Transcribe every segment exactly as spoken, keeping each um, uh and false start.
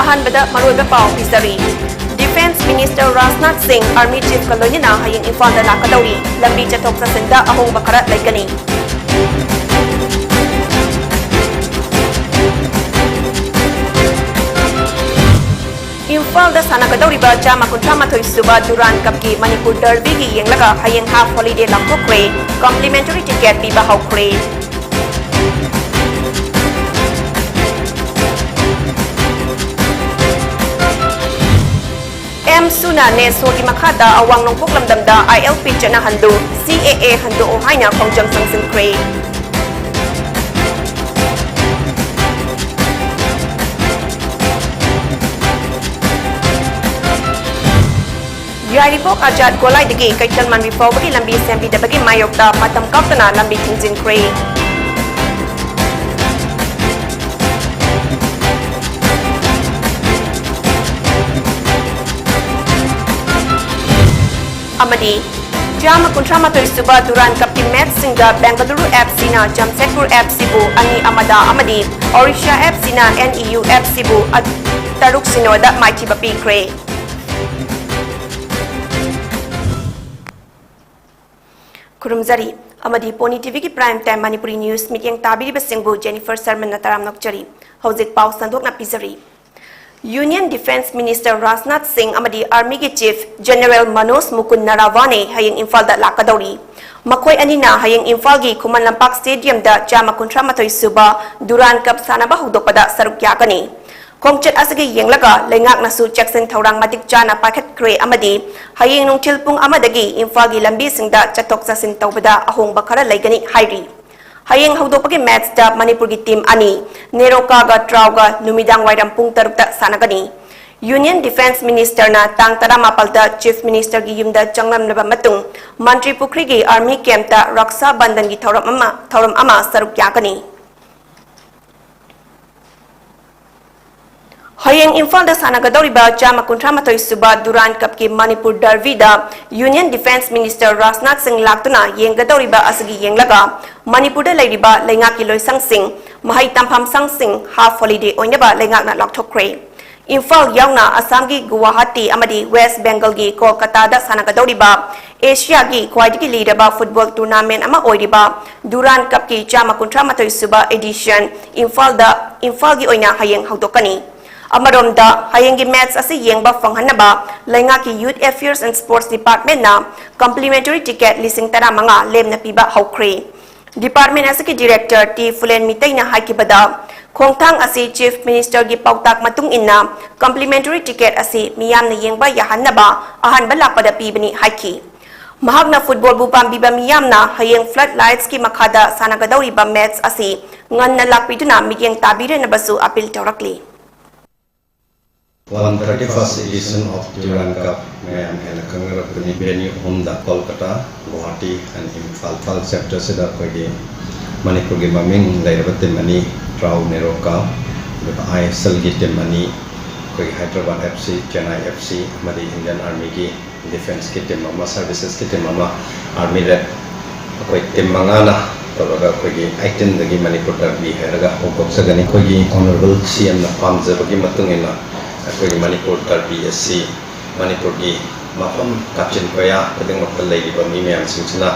ꯑꯍꯥꯟꯕꯗ ꯃꯔꯨꯑꯣꯏꯕ ꯄꯥꯎ ꯄꯤꯖꯔꯤ꯫ Defence Minister ꯔꯥꯖꯅꯥꯊ ꯁꯤꯡ Army Chiefꯀ ꯂꯣꯏꯅꯅ ꯍꯌꯦꯡ ꯏꯝꯐꯥꯜꯗ ꯂꯥꯛꯀꯗꯧꯔꯤ꯫ ꯂꯝꯕꯤ ꯆꯠꯊꯣꯛ ꯆꯠꯁꯤꯟꯗ ꯑꯍꯣꯡꯕ ꯈꯔ ꯂꯩꯒꯅꯤ꯫ ꯏꯝꯐꯥꯜꯗ ꯁꯥꯟꯅꯒꯗꯧꯔꯤꯕ ꯆꯥꯝꯃ ꯀꯨꯟꯊ꯭ꯔꯥ ꯃꯥꯊꯣꯏ ꯁꯨꯕ Durand Cupꯀꯤ ꯃꯅꯤꯄꯨꯔ Derbyꯒꯤ ꯌꯦꯡꯂꯒ ꯍꯌꯦꯡ half holiday ꯂꯥꯎꯊꯣꯛꯈ꯭ꯔꯦ꯫ Complimentary ticket ꯄꯤꯕ ꯍꯧꯈ꯭ꯔꯦ꯫ ꯑꯦꯝꯁꯨꯅ ꯅꯦꯁꯣꯒꯤ ꯃꯈꯥꯗ ꯑꯋꯥꯡ ꯅꯣꯡꯄꯣꯛ ꯂꯝꯗꯝꯗ ILP ꯆꯠꯅꯍꯜꯂꯨ, CAA ꯍꯟꯗꯣꯛꯑꯣ ꯍꯥꯏꯅ ꯈꯣꯡꯖꯪ ꯆꯪꯁꯤꯟꯈ꯭ꯔꯦ꯫ ꯌꯥꯏꯔꯤꯄꯣꯛ ꯑꯖꯥꯗ ꯒꯣꯂꯥꯏꯗꯒꯤ ꯀꯩꯊꯦꯜ ꯃꯟꯕꯤ ꯐꯥꯎꯕꯒꯤ ꯂꯝꯕꯤ ꯁꯦꯝꯕꯤꯗꯕꯒꯤ ꯃꯥꯌꯣꯛꯇ ꯃꯇꯝ ꯀꯛꯇꯅ ꯂꯝꯕꯤ ꯊꯤꯡꯖꯤꯟꯈ꯭ꯔꯦ꯫ ꯑꯃꯗꯤ ꯆꯥꯝꯃ ꯀꯨꯟꯊ꯭ꯔꯥ ꯃꯥꯊꯣꯏ ꯁꯨꯕ Durand Cupꯀꯤ matchꯁꯤꯡꯗ Bengaluru FCꯅ Jamshedpur FCꯕꯨ ꯑꯅꯤ ꯑꯃꯗ ꯑꯃꯗꯤ Orissa FCꯅ NEU FCꯕꯨ ꯇꯔꯨꯛ ꯁꯤꯅꯣꯗ ꯃꯥꯏꯊꯤꯕ ꯄꯤꯈ꯭ꯔꯦ꯫ ꯈꯨꯔꯨꯝꯖꯔꯤ꯫ ꯑꯃꯗꯤ Pony TVꯒꯤ Prime Time Manipuri news ꯃꯤꯠꯌꯦꯡ ꯇꯥꯕꯤꯔꯤꯕꯁꯤꯡꯕꯨ Jennifer ꯁꯔꯃꯟꯅ ꯇꯔꯥꯝꯅ ꯑꯣꯛꯆꯔꯤ꯫ ꯍꯧꯖꯤꯛ ꯄꯥꯎ ꯁꯟꯗꯣꯛꯅ ꯄꯤꯖꯔꯤ꯫ Union Defence Minister ꯔꯥꯖꯅꯥꯊ ꯁꯤꯡ ꯑꯃꯗꯤ Armyꯒꯤ Chief General ꯃꯅꯣꯖ ꯃꯨꯀꯨꯟ ꯅꯔꯥꯚꯥꯅꯦ ꯍꯌꯦꯡ ꯏꯝꯐꯥꯜꯗ ꯂꯥꯛꯀꯗꯧꯔꯤ꯫ ꯃꯈꯣꯏ ꯑꯅꯤꯅ ꯍꯌꯦꯡ ꯏꯝꯐꯥꯜꯒꯤ ꯈꯨꯃꯟ ꯂꯝꯄꯥꯛ Stadiumꯗ ꯆꯥꯝꯃ ꯀꯨꯟꯊ꯭ꯔꯥ ꯃꯥꯊꯣꯏ ꯁꯨꯕ Durand Cup ꯁꯥꯟꯅꯕ ꯍꯧꯗꯣꯛꯄꯗ ꯁꯔꯨꯛ ꯌꯥꯒꯅꯤ꯫ ꯈꯣꯡꯆꯠ ꯑꯁꯤꯒꯤ ꯌꯦꯡꯂꯒ ꯂꯩꯉꯥꯛꯅꯁꯨ ꯆꯦꯛꯁꯤꯟ ꯊꯧꯔꯥꯡ ꯃꯇꯤꯛ ꯆꯥꯅ ꯄꯥꯏꯈꯠꯈ꯭ꯔꯦ ꯑꯃꯗꯤ ꯍꯌꯦꯡ ꯅꯨꯡꯊꯤꯜ ꯄꯨꯡ ꯑꯃꯗꯒꯤ ꯏꯝꯐꯥꯜꯒꯤ ꯂꯝꯕꯤꯁꯤꯡꯗ ꯆꯠꯊꯣꯛ ꯆꯠꯁꯤꯟ ꯇꯧꯕꯗ ꯑꯍꯣꯡꯕ ꯈꯔ ꯂꯩꯒꯅꯤ ꯍꯥꯏꯔꯤ꯫ ꯍꯌꯦꯡ ꯍꯧꯗꯣꯛꯄꯒꯤ matchꯇ ꯃꯅꯤꯄꯨꯔꯒꯤ team ꯑꯅꯤ, ꯅꯦꯔꯣꯀꯥꯒ ꯇ꯭ꯔꯥꯎꯒ ꯅꯨꯃꯤꯗꯥꯡ ꯋꯥꯏꯔꯝ ꯄꯨꯡ ꯇꯔꯨꯛꯇ ꯁꯥꯟꯅꯒꯅꯤ꯫ Union Defence Ministerꯅ ꯇꯥꯡ ꯇꯔꯥꯃꯥꯄꯜꯗ Chief Ministerꯒꯤ ꯌꯨꯝꯗ ꯆꯪꯂꯝꯂꯕ ꯃꯇꯨꯡ, ꯃꯟꯇ꯭ꯔꯤ ꯄꯨꯈ꯭ꯔꯤꯒꯤ Army campꯇ ꯔꯛꯁꯥ ꯕꯟꯙꯟꯒꯤ ꯊꯧꯔꯝ ꯑꯃ, ꯊꯧꯔꯝ ꯑꯃ ꯁꯔꯨꯛ ꯌꯥꯒꯅꯤ꯫ ꯍꯌꯦꯡ ꯏꯝꯐꯥꯜꯗ ꯁꯥꯟꯅꯒꯗꯧꯔꯤꯕ ꯆꯥꯝꯃ ꯀꯨꯟꯊ꯭ꯔꯥ ꯃꯥꯊꯣꯏ ꯁꯨꯕ Durand Cupꯀꯤ Manipur Derbyꯗ Union Defence Minister Rajnath ꯁꯤꯡ ꯂꯥꯛꯇꯨꯅ ꯌꯦꯡꯒꯗꯧꯔꯤꯕ ꯑꯁꯤꯒꯤ ꯌꯦꯡꯂꯒ ꯃꯅꯤꯄꯨꯔꯗ ꯂꯩꯔꯤꯕ ꯂꯩꯉꯥꯛꯀꯤ ꯂꯣꯏꯁꯪꯁꯤꯡ, ꯃꯍꯩ ꯇꯝꯐꯝ ꯁꯪꯁꯤꯡ half holiday ꯑꯣꯏꯅꯕ ꯂꯩꯉꯥꯛꯅ ꯂꯥꯎꯊꯣꯛꯈ꯭ꯔꯦ꯫ ꯏꯝꯐꯥꯜ ꯌꯥꯎꯅ ꯑꯁꯥꯝꯒꯤ ꯒꯨꯋꯥꯍꯥꯇꯤ ꯑꯃꯗꯤ ꯋꯦꯁ ꯕꯦꯡꯒꯜꯒꯤ ꯀꯣꯜꯀꯇꯥꯗ ꯁꯥꯟꯅꯒꯗꯧꯔꯤꯕ ꯑꯦꯁꯤꯌꯥꯒꯤ ꯈ꯭ꯋꯥꯏꯗꯒꯤ ꯂꯤꯔꯕ ꯐꯨꯠꯕꯣꯜ ꯇꯨꯔꯅꯥꯃꯦꯟ ꯑꯃ ꯑꯣꯏꯔꯤꯕ ꯗꯨꯔꯥꯟ ꯀꯞꯀꯤ ꯆꯥꯝꯃ ꯀꯨꯟꯊ꯭ꯔꯥ ꯃꯥꯊꯣꯏ ꯁꯨꯕ edition ꯏꯝꯐꯥꯜꯗ, ꯏꯝꯐꯥꯜꯒꯤ ꯑꯣꯏꯅ ꯍꯌꯦꯡ ꯍꯧꯗꯣꯛꯀꯅꯤ꯫ ꯑꯃꯔꯣꯝꯗ, ꯍꯌꯦꯡꯒꯤ match ꯑꯁꯤ ꯌꯦꯡꯕ ꯐꯪꯍꯟꯅꯕ ꯂꯩꯉꯥꯛꯀꯤ Youth Affairs and Sports Departmentꯅ complimentary ticket ꯂꯤꯁꯤꯡ ꯇꯔꯥꯃꯉꯥ ꯂꯦꯝꯅ ꯄꯤꯕ ꯍꯧꯈ꯭ꯔꯦ꯫ Department ꯑꯁꯤꯒꯤ director ꯇꯤ ꯐꯨꯂꯦꯟ ꯃꯤꯇꯩꯅ ꯍꯥꯏꯈꯤꯕꯗ, ꯈꯣꯡꯊꯥꯡ ꯑꯁꯤ Chief Ministerꯒꯤ ꯄꯥꯎꯇꯥꯛ ꯃꯇꯨꯡ ꯏꯟꯅ complimentary ticket ꯑꯁꯤ ꯃꯤꯌꯥꯝꯅ ꯌꯦꯡꯕ ꯌꯥꯍꯟꯅꯕ ꯑꯍꯥꯟꯕ ꯂꯥꯛꯄꯗ ꯄꯤꯕꯅꯤ ꯍꯥꯏꯈꯤ꯫ ꯃꯍꯥꯛꯅ ꯐꯨꯠꯕꯣꯜꯕꯨ ꯄꯥꯝꯕꯤꯕ ꯃꯤꯌꯥꯝꯅ ꯍꯌꯦꯡ flood lightsꯀꯤ ꯃꯈꯥꯗ ꯁꯥꯟꯅꯒꯗꯧꯔꯤꯕ match ꯑꯁꯤ ꯉꯟꯅ ꯂꯥꯛꯄꯤꯗꯨꯅ ꯃꯤꯠꯌꯦꯡ ꯇꯥꯕꯤꯔꯅꯕꯁꯨ appeal ꯇꯧꯔꯛꯂꯤ꯫ One thirty-first edition of Durand Cup ꯃꯌꯥꯝ ꯍꯦꯟꯅ ꯈꯪꯅꯔꯛꯄꯅꯤ꯫ Venue ꯑꯍꯨꯝꯗ, ꯀꯣꯜꯀꯇꯥ, ꯒꯨꯋꯥꯍꯥꯇꯤ and ꯏꯝꯐꯥꯜ꯫ ꯏꯝꯐꯥꯜ chapterꯁꯤꯗ ꯑꯩꯈꯣꯏꯒꯤ ꯃꯅꯤꯄꯨꯔꯒꯤ ꯃꯃꯤꯡ ꯂꯩꯔꯕ team ꯑꯅꯤ, ꯇ꯭ꯔꯥꯎ ꯅꯦꯔꯣꯀꯥ, ꯑꯗꯨꯒ ISLꯒꯤ team ꯑꯅꯤ, ꯑꯩꯈꯣꯏꯒꯤ Hyderabad FC, Chennai FC ꯑꯃꯗꯤ Indian Armyꯒꯤ defenceꯀꯤ team ꯑꯃ, servicesꯀꯤ team ꯑꯃ, Army Red, ꯑꯩꯈꯣꯏ team ꯃꯉꯥꯅ ꯇꯧꯔꯒ ꯑꯩꯈꯣꯏꯒꯤ eighteenꯗꯒꯤ ꯃꯅꯤꯄꯨꯔ derby ꯍꯥꯏꯔꯒ ꯍꯧꯗꯣꯛꯆꯒꯅꯤ꯫ ꯑꯩꯈꯣꯏꯒꯤ Honourable CMꯅ ꯄꯥꯝꯖꯕꯒꯤ ꯃꯇꯨꯡ ꯏꯟꯅ ꯑꯩꯈꯣꯏꯒꯤ ꯃꯅꯤꯄꯨꯔ derby ꯑꯁꯤ ꯃꯅꯤꯄꯨꯔꯒꯤ ꯃꯐꯝ ꯀꯥꯆꯤꯟ ꯀꯣꯌꯥ ꯈꯨꯗꯤꯡꯃꯛꯇ ꯂꯩꯔꯤꯕ ꯃꯤ ꯃꯌꯥꯝꯁꯤꯡꯁꯤꯅ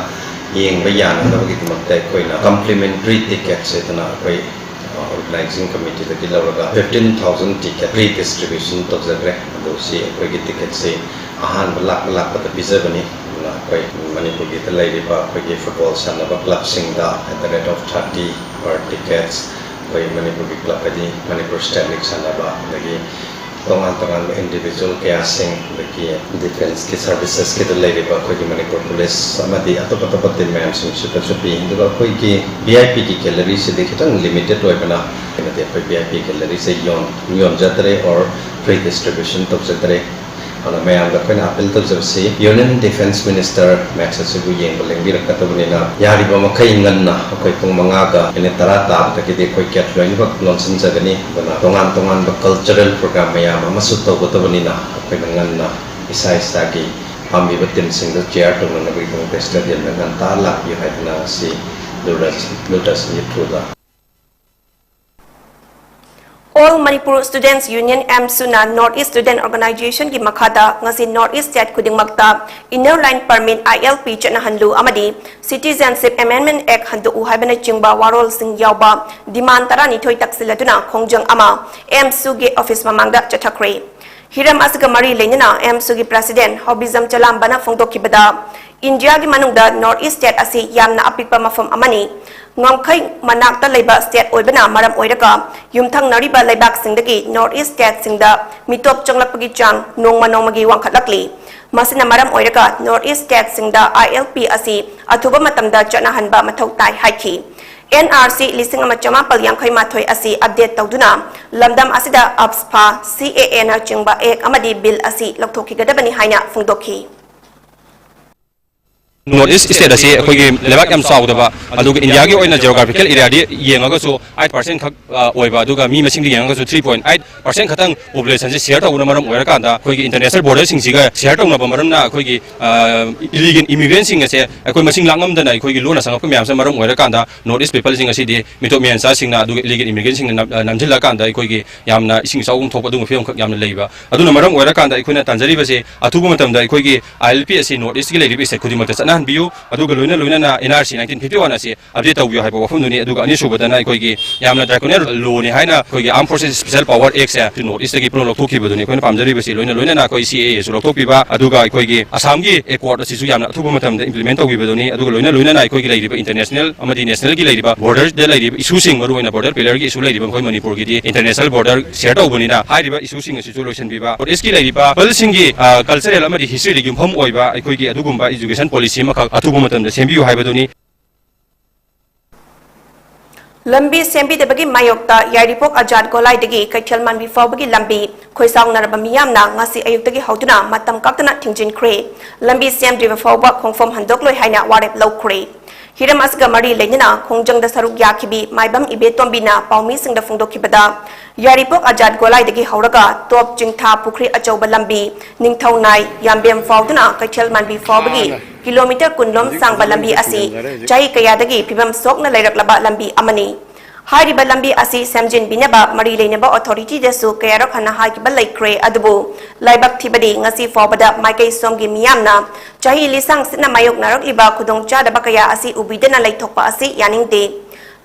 ꯌꯦꯡꯕ ꯌꯥꯅꯅꯕꯒꯤꯗꯃꯛꯇ ꯑꯩꯈꯣꯏꯅ complimentary tickets ꯍꯥꯏꯗꯅ ꯑꯩꯈꯣꯏ, ꯑ, organizing committeeꯗꯒꯤ ꯂꯧꯔꯒ fifteen thousand ticket free distribution ꯇꯧꯖꯈ꯭ꯔꯦ꯫ ꯑꯗꯨ ꯁꯤ ꯑꯩꯈꯣꯏꯒꯤ ticketꯁꯤ ꯑꯍꯥꯟꯕ ꯂꯥꯛꯄ ꯂꯥꯛꯄꯗ ꯄꯤꯖꯕꯅꯤ꯫ ꯑꯗꯨꯅ ꯑꯩꯈꯣꯏ ꯃꯅꯤꯄꯨꯔꯒꯤꯗ ꯂꯩꯔꯤꯕ ꯑꯩꯈꯣꯏꯒꯤ football ꯁꯥꯟꯅꯕ clubꯁꯤꯡꯗ at the rate of thirty per tickets, ꯑꯩꯈꯣꯏ ꯃꯅꯤꯄꯨꯔꯒꯤ club ꯍꯥꯏꯗꯤ ꯃꯅꯤꯄꯨꯔ State League ꯁꯥꯟꯅꯕ, ꯑꯗꯒꯤ ꯇꯣꯉꯥꯟ ꯇꯣꯉꯥꯟꯕ individual ꯀꯌꯥꯁꯤꯡ, ꯑꯗꯒꯤ defenceꯀꯤ servicesꯀꯤꯗ ꯂꯩꯔꯤꯕ ꯑꯩꯈꯣꯏꯒꯤ ꯃꯅꯤꯄꯨꯔ police ꯑꯃꯗꯤ ꯑꯇꯣꯞ ꯑꯇꯣꯞꯄ team ꯃꯌꯥꯝꯁꯤꯡꯁꯤꯗꯁꯨ ꯄꯤ꯫ ꯑꯗꯨꯒ ꯑꯩꯈꯣꯏꯒꯤ VIPꯒꯤ galleryꯁꯤꯗꯤ ꯈꯤꯇꯪ limited ꯑꯣꯏꯕꯅ, ꯑꯃꯗꯤ ꯑꯩꯈꯣꯏ VIPꯒꯤ galleryꯁꯦ ꯌꯣꯟ-, ꯌꯣꯟꯖꯗ꯭ꯔꯦ or free distribution ꯇꯧꯖꯗ꯭ꯔꯦ꯫ ꯑꯗꯨꯅ ꯃꯌꯥꯝꯗ ꯑꯩꯈꯣꯏꯅ appeal ꯇꯧꯖꯕꯁꯤ, Union Defence Minister match ꯑꯁꯤꯕꯨ ꯌꯦꯡꯕ ꯂꯦꯡꯕꯤꯔꯛꯀꯗꯕꯅꯤꯅ, ꯌꯥꯔꯤꯕ ꯃꯈꯩ ꯉꯟꯅ ꯑꯩꯈꯣꯏ ꯄꯨꯡ ꯃꯉꯥꯒ minute ꯇꯔꯥ ꯇꯥꯕꯗꯒꯤꯗꯤ ꯑꯩꯈꯣꯏ gate ꯂꯣꯏꯅꯃꯛ ꯂꯣꯟꯁꯤꯟꯖꯒꯅꯤ꯫ ꯑꯗꯨꯅ ꯇꯣꯉꯥꯟ ꯇꯣꯉꯥꯟꯕ cultural program ꯃꯌꯥꯝ ꯑꯃꯁꯨ ꯇꯧꯒꯗꯕꯅꯤꯅ, ꯑꯩꯈꯣꯏꯅ ꯉꯟꯅ ꯏꯁꯥ ꯏꯁꯥꯒꯤ ꯄꯥꯝꯕꯤꯕ teamꯁꯤꯡꯗ cheer ꯇꯧꯅꯅꯕꯒꯤꯗꯃꯛꯇ stadiumꯗ ꯉꯟꯇꯥ ꯂꯥꯛꯄꯤꯌꯨ ꯍꯥꯏꯗꯨꯅ ꯉꯁꯤ Doordarshan, ꯗꯨꯔꯗꯔꯁꯟꯒꯤ throughꯗ All Manipur Students Union, AMSU ꯅ North East Student Organization ꯒꯤ ꯃꯈꯥꯗ ꯉꯁꯤ North East State ꯈꯨꯗꯤꯡꯃꯛꯇ Inner Line Permit, I L P, ꯆꯠꯅꯍꯟꯂꯨ ꯑꯃꯗꯤ Citizenship Amendment Act ꯍꯟꯗꯣꯛꯎ ꯍꯥꯏꯕꯅꯆꯤꯡꯕ ꯋꯥꯔꯣꯜꯁꯤꯡ ꯌꯥꯎꯕ demand ꯇꯔꯥꯅꯤꯊꯣꯏ ꯇꯛꯁꯤꯜꯂꯗꯨꯅ ꯈꯣꯡꯖꯪ ꯑꯃ AMSU ꯒꯤ office ꯃꯃꯥꯡꯗ ꯆꯠꯊꯈ꯭ꯔꯦ꯫ ꯍꯤꯔꯝ ꯑꯁꯤꯒ ꯃꯔꯤ ꯂꯩꯅꯅ AMSU ꯒꯤ President ꯍꯥꯎꯕꯤꯖꯝ ꯆꯂꯥꯝꯕꯅ ꯐꯣꯡꯗꯣꯛꯈꯤꯕꯗ, ꯏꯟꯗꯤꯌꯥꯒꯤ ꯃꯅꯨꯡꯗ North East State ꯑꯁꯤ ꯌꯥꯝꯅ ꯑꯄꯤꯛꯄ ꯃꯐꯝ ꯑꯃꯅꯤ꯫ ꯉꯝꯈꯩ ꯃꯅꯥꯛꯇ ꯂꯩꯕ state ꯑꯣꯏꯕꯅ ꯃꯔꯝ ꯑꯣꯏꯔꯒ ꯌꯨꯝꯊꯪꯅꯔꯤꯕ ꯂꯩꯕꯥꯛꯁꯤꯡꯗꯒꯤ North East State ꯁꯤꯡꯗ ꯃꯤꯇꯣꯞ ꯆꯪꯂꯛꯄꯒꯤ ꯆꯥꯡ ꯅꯣꯡꯃ ꯅꯣꯡꯃꯒꯤ ꯋꯥꯡꯈꯠꯂꯛꯂꯤ꯫ ꯃꯁꯤꯅ ꯃꯔꯝ ꯑꯣꯏꯔꯒ North East State ꯁꯤꯡꯗ I L P ꯑꯁꯤ ꯑꯊꯨꯕ ꯃꯇꯝꯗ ꯆꯠꯅꯍꯟꯕ ꯃꯊꯧ ꯇꯥꯏ ꯍꯥꯏꯈꯤ꯫ N R C ꯂꯤꯁꯤꯡ ꯑꯃ ꯆꯃꯥꯄꯜ ꯌꯥꯡꯈꯩ ꯃꯥꯊꯣꯏ ꯑꯁꯤ update ꯇꯧꯗꯨꯅ ꯂꯝꯗꯝ ꯑꯁꯤꯗ AFSPA, C A A ꯅꯆꯤꯡꯕ Act ꯑꯃꯗꯤ Bill ꯑꯁꯤ ꯂꯧꯊꯣꯛꯈꯤꯒꯗꯕꯅꯤ ꯍꯥꯏꯅ ꯐꯣꯡꯗꯣꯛꯈꯤ꯫ North East State ꯑꯁꯤ ꯑꯩꯈꯣꯏꯒꯤ ꯂꯩꯕꯥꯛ ꯌꯥꯝ ꯆꯥꯎꯗꯕ, ꯑꯗꯨꯒ ꯏꯟꯗꯤꯌꯥꯒꯤ ꯑꯣꯏꯅ geographical area ꯗꯤ ꯌꯦꯡꯉꯒꯁꯨ eight percent ꯈꯛ, ꯑ, ꯑꯣꯏꯕ, ꯑꯗꯨꯒ ꯃꯤ ꯃꯁꯤꯡꯗꯤ ꯌꯦꯡꯉꯒꯁꯨ three point eight percent ꯈꯛꯇꯪ population ꯁꯦ share ꯇꯧꯕꯅ ꯃꯔꯝ ꯑꯣꯏꯔꯀꯥꯟꯗ, ꯑꯩꯈꯣꯏꯒꯤ international border ꯁꯤꯡꯁꯤꯒ share ꯇꯧꯅꯕ ꯃꯔꯝꯅ ꯑꯩꯈꯣꯏꯒꯤ, ꯑ, illegal immigrant ꯁꯤꯡ ꯑꯁꯦ ꯑꯩꯈꯣꯏ ꯃꯁꯤꯡ ꯂꯥꯛꯉꯝꯗꯅ ꯑꯩꯈꯣꯏꯒꯤ ꯂꯣꯟꯅ ꯆꯪꯉꯛꯄ ꯃꯌꯥꯝꯁꯤꯅ ꯃꯔꯝ ꯑꯣꯏꯔꯀꯥꯟꯗ North East people ꯁꯤꯡ ꯑꯁꯤꯗꯤ ꯃꯤꯇꯣꯞ ꯃꯤꯌꯥꯟꯆꯥꯁꯤꯡꯅ ꯑꯗꯨꯒ illegal immigrant ꯁꯤꯡꯅ ꯅꯝ-, ꯑ, ꯅꯝꯁꯤꯜꯂꯀꯥꯟꯗ ꯑꯩꯈꯣꯏꯒꯤ ꯌꯥꯝꯅ ꯏꯁꯤꯡ ꯏꯆꯥꯎꯒꯨꯝ ꯊꯣꯛꯄ ꯑꯗꯨꯒꯨꯝꯕ ꯐꯤꯕꯝ ꯈꯛ ꯌꯥꯝꯅ ꯂꯩꯕ꯫ ꯑꯗꯨꯅ ꯃꯔꯝ ꯑꯣꯏꯔꯀꯥꯟꯗ ꯑꯩꯈꯣꯏꯅ ꯇꯥꯟꯖꯔꯤꯕꯁꯦ ꯑꯊꯨꯕ ꯃꯇꯝꯗ ꯑꯩꯈꯣꯏꯒꯤ I L P ꯑꯁꯤ North East ꯀꯤ ꯂꯩꯔꯤꯕ state ꯈꯨꯗꯤꯡꯃꯛꯇ ꯆꯠꯅꯍꯟꯕꯤꯌꯨ, ꯑꯗꯨꯒ ꯂꯣꯏꯅ ꯂꯣꯏꯅꯅ N R C nineteen fifty one ꯑꯁꯤ update ꯇꯧꯕꯤꯌꯨ ꯍꯥꯏꯕ ꯋꯥꯐꯝꯗꯨꯅꯤ꯫ ꯑꯗꯨꯒ ꯑꯅꯤꯁꯨꯕꯗꯅ ꯑꯩꯈꯣꯏꯒꯤ ꯌꯥꯝꯅ draconian law ꯅꯤ ꯍꯥꯏꯅ ꯑꯩꯈꯣꯏꯒꯤ Armed Forces Special Power Act ꯁꯦ North East ꯇꯒꯤ ꯄꯨꯟꯅ ꯂꯧꯊꯣꯛꯈꯤꯕꯗꯨꯅꯤ ꯑꯩꯈꯣꯏꯅ ꯄꯥꯝꯖꯔꯤꯕꯁꯤ꯫ ꯂꯣꯏꯅ ꯂꯣꯏꯅꯅ ꯑꯩꯈꯣꯏ C A A ꯁꯨ ꯂꯧꯊꯣꯛꯄꯤꯕ, ꯑꯗꯨꯒ ꯑꯩꯈꯣꯏꯒꯤ ꯑꯁꯥꯝꯒꯤ accord ꯑꯁꯤꯁꯨ ꯌꯥꯝꯅ ꯑꯊꯨꯕ ꯃꯇꯝꯗ implement ꯇꯧꯕꯤꯕꯗꯨꯅꯤ꯫ ꯑꯗꯨꯒ ꯂꯣꯏꯅ ꯂꯣꯏꯅꯅ ꯑꯩꯈꯣꯏꯒꯤ ꯂꯩꯔꯤꯕ international ꯑꯃꯗꯤ national ꯒꯤ ꯂꯩꯔꯤꯕ border ꯗ ꯂꯩꯔꯤꯕ issue ꯁꯤꯡ, ꯃꯔꯨꯑꯣꯏꯅ border pillar ꯒꯤ issue ꯂꯩꯔꯤꯕ ꯑꯩꯈꯣꯏ ꯃꯅꯤꯄꯨꯔꯒꯤꯗꯤ international border share ꯇꯧꯕꯅꯤꯅ, ꯍꯥꯏꯔꯤꯕ issue ꯁꯤꯡ ꯑꯁꯤꯁꯨ ꯂꯣꯏꯁꯤꯟꯕꯤꯕ꯫ North East ꯀꯤ ꯂꯩꯔꯤꯕ people ꯁꯤꯡꯒꯤ, ꯑ, cultural ꯑꯃꯗꯤ history ꯗ ꯌꯨꯝꯐꯝ ꯑꯣꯏꯕ ꯑꯩꯈꯣꯏꯒꯤ ꯑꯗꯨꯒꯨꯝꯕ education policy ꯑꯃꯈꯛ ꯑꯊꯨꯕ ꯃꯇꯝꯗ ꯁꯦꯝꯕꯤꯌꯨ ꯍꯥꯏꯕꯗꯨꯅꯤ꯫ ꯂꯝꯕꯤ ꯁꯦꯝꯕꯤꯗꯕꯒꯤ ꯃꯥꯌꯣꯛꯇ ꯌꯥꯏꯔꯤꯄꯣꯛ ꯑꯖꯥꯗ ꯒꯣꯂꯥꯏꯗꯒꯤ ꯀꯩꯊꯦꯜ ꯃꯥꯟꯕꯤ ꯐꯥꯎꯕꯒꯤ ꯂꯝꯕꯤ ꯈꯣꯏꯁꯥꯎꯅꯔꯕ ꯃꯤꯌꯥꯝꯅ ꯉꯁꯤ ꯑꯌꯨꯛꯇꯒꯤ ꯍꯧꯗꯨꯅ ꯃꯇꯝ ꯀꯛꯇꯅ ꯊꯤꯡꯖꯤꯟꯈ꯭ꯔꯦ꯫ ꯂꯝꯕꯤ ꯁꯦꯝꯗ꯭ꯔꯤꯕ ꯐꯥꯎꯕ ꯈꯣꯡꯐꯝ ꯍꯟꯗꯣꯛꯂꯣꯏ ꯍꯥꯏꯅ ꯋꯥꯔꯦꯞ ꯂꯧꯈ꯭ꯔꯦ꯫ ꯍꯤꯔꯝ ꯑꯁꯤꯒ ꯃꯔꯤ ꯂꯩꯅꯅ ꯈꯣꯡꯖꯪꯗ ꯁꯔꯨꯛ ꯌꯥꯈꯤꯕꯤ ꯃꯥꯏꯕꯝ ꯏꯕꯦꯇꯣꯝꯕꯤꯅ ꯄꯥꯎꯃꯤꯁꯤꯡꯗ ꯐꯣꯡꯗꯣꯛꯈꯤꯕꯗ, ꯌꯥꯏꯔꯤꯄꯣꯛ ꯑꯖꯥꯗ ꯒꯣꯂꯥꯏꯗꯒꯤ ꯍꯧꯔꯒ ꯇꯣꯞ ꯆꯤꯡꯊꯥ ꯄꯨꯈ꯭ꯔꯤ ꯑꯆꯧꯕ ꯂꯝꯕꯤ, ꯅꯤꯡꯊꯧꯅꯥꯏ ꯌꯥꯝꯕꯦꯝ ꯐꯥꯎꯗꯨꯅ ꯀꯩꯊꯦꯜ ꯃꯥꯟꯕꯤ ꯐꯥꯎꯕꯒꯤ ꯀꯤꯂꯣꯃꯤꯇꯔ ꯀꯨꯟ ꯂꯣꯝ ꯁꯥꯡꯕ ꯂꯝꯕꯤ ꯑꯁꯤ ꯆꯍꯤ ꯀꯌꯥꯗꯒꯤ ꯐꯤꯕꯝ ꯁꯣꯛꯅ ꯂꯩꯔꯛꯂꯕ ꯂꯝꯕꯤ ꯑꯃꯅꯤ꯫ ꯍꯥꯏꯔꯤꯕ ꯂꯝꯕꯤ ꯑꯁꯤ ꯁꯦꯝꯖꯤꯟꯕꯤꯅꯕ ꯃꯔꯤ ꯂꯩꯅꯕ ꯑꯣꯊꯣꯔꯤꯇꯤꯗꯁꯨ ꯀꯌꯥꯔꯛ ꯍꯟꯅ ꯍꯥꯏꯈꯤꯕ ꯂꯩꯈ꯭ꯔꯦ, ꯑꯗꯨꯕꯨ ꯂꯥꯏꯕꯛ ꯊꯤꯕꯗꯤ ꯉꯁꯤ ꯐꯥꯎꯕꯗ ꯃꯥꯏꯀꯩ ꯁꯣꯝꯒꯤ ꯃꯤꯌꯥꯝꯅ ꯆꯍꯤ ꯂꯤꯁꯥꯡ ꯁꯤꯠꯅ ꯃꯥꯌꯣꯛꯅꯔꯛꯂꯤꯕ ꯈꯨꯗꯣꯡꯆꯥꯗꯕ ꯀꯌꯥ ꯑꯁꯤ ꯎꯕꯤꯗꯅ ꯂꯩꯊꯣꯛꯄ ꯑꯁꯤ ꯌꯥꯅꯤꯡꯗꯦ꯫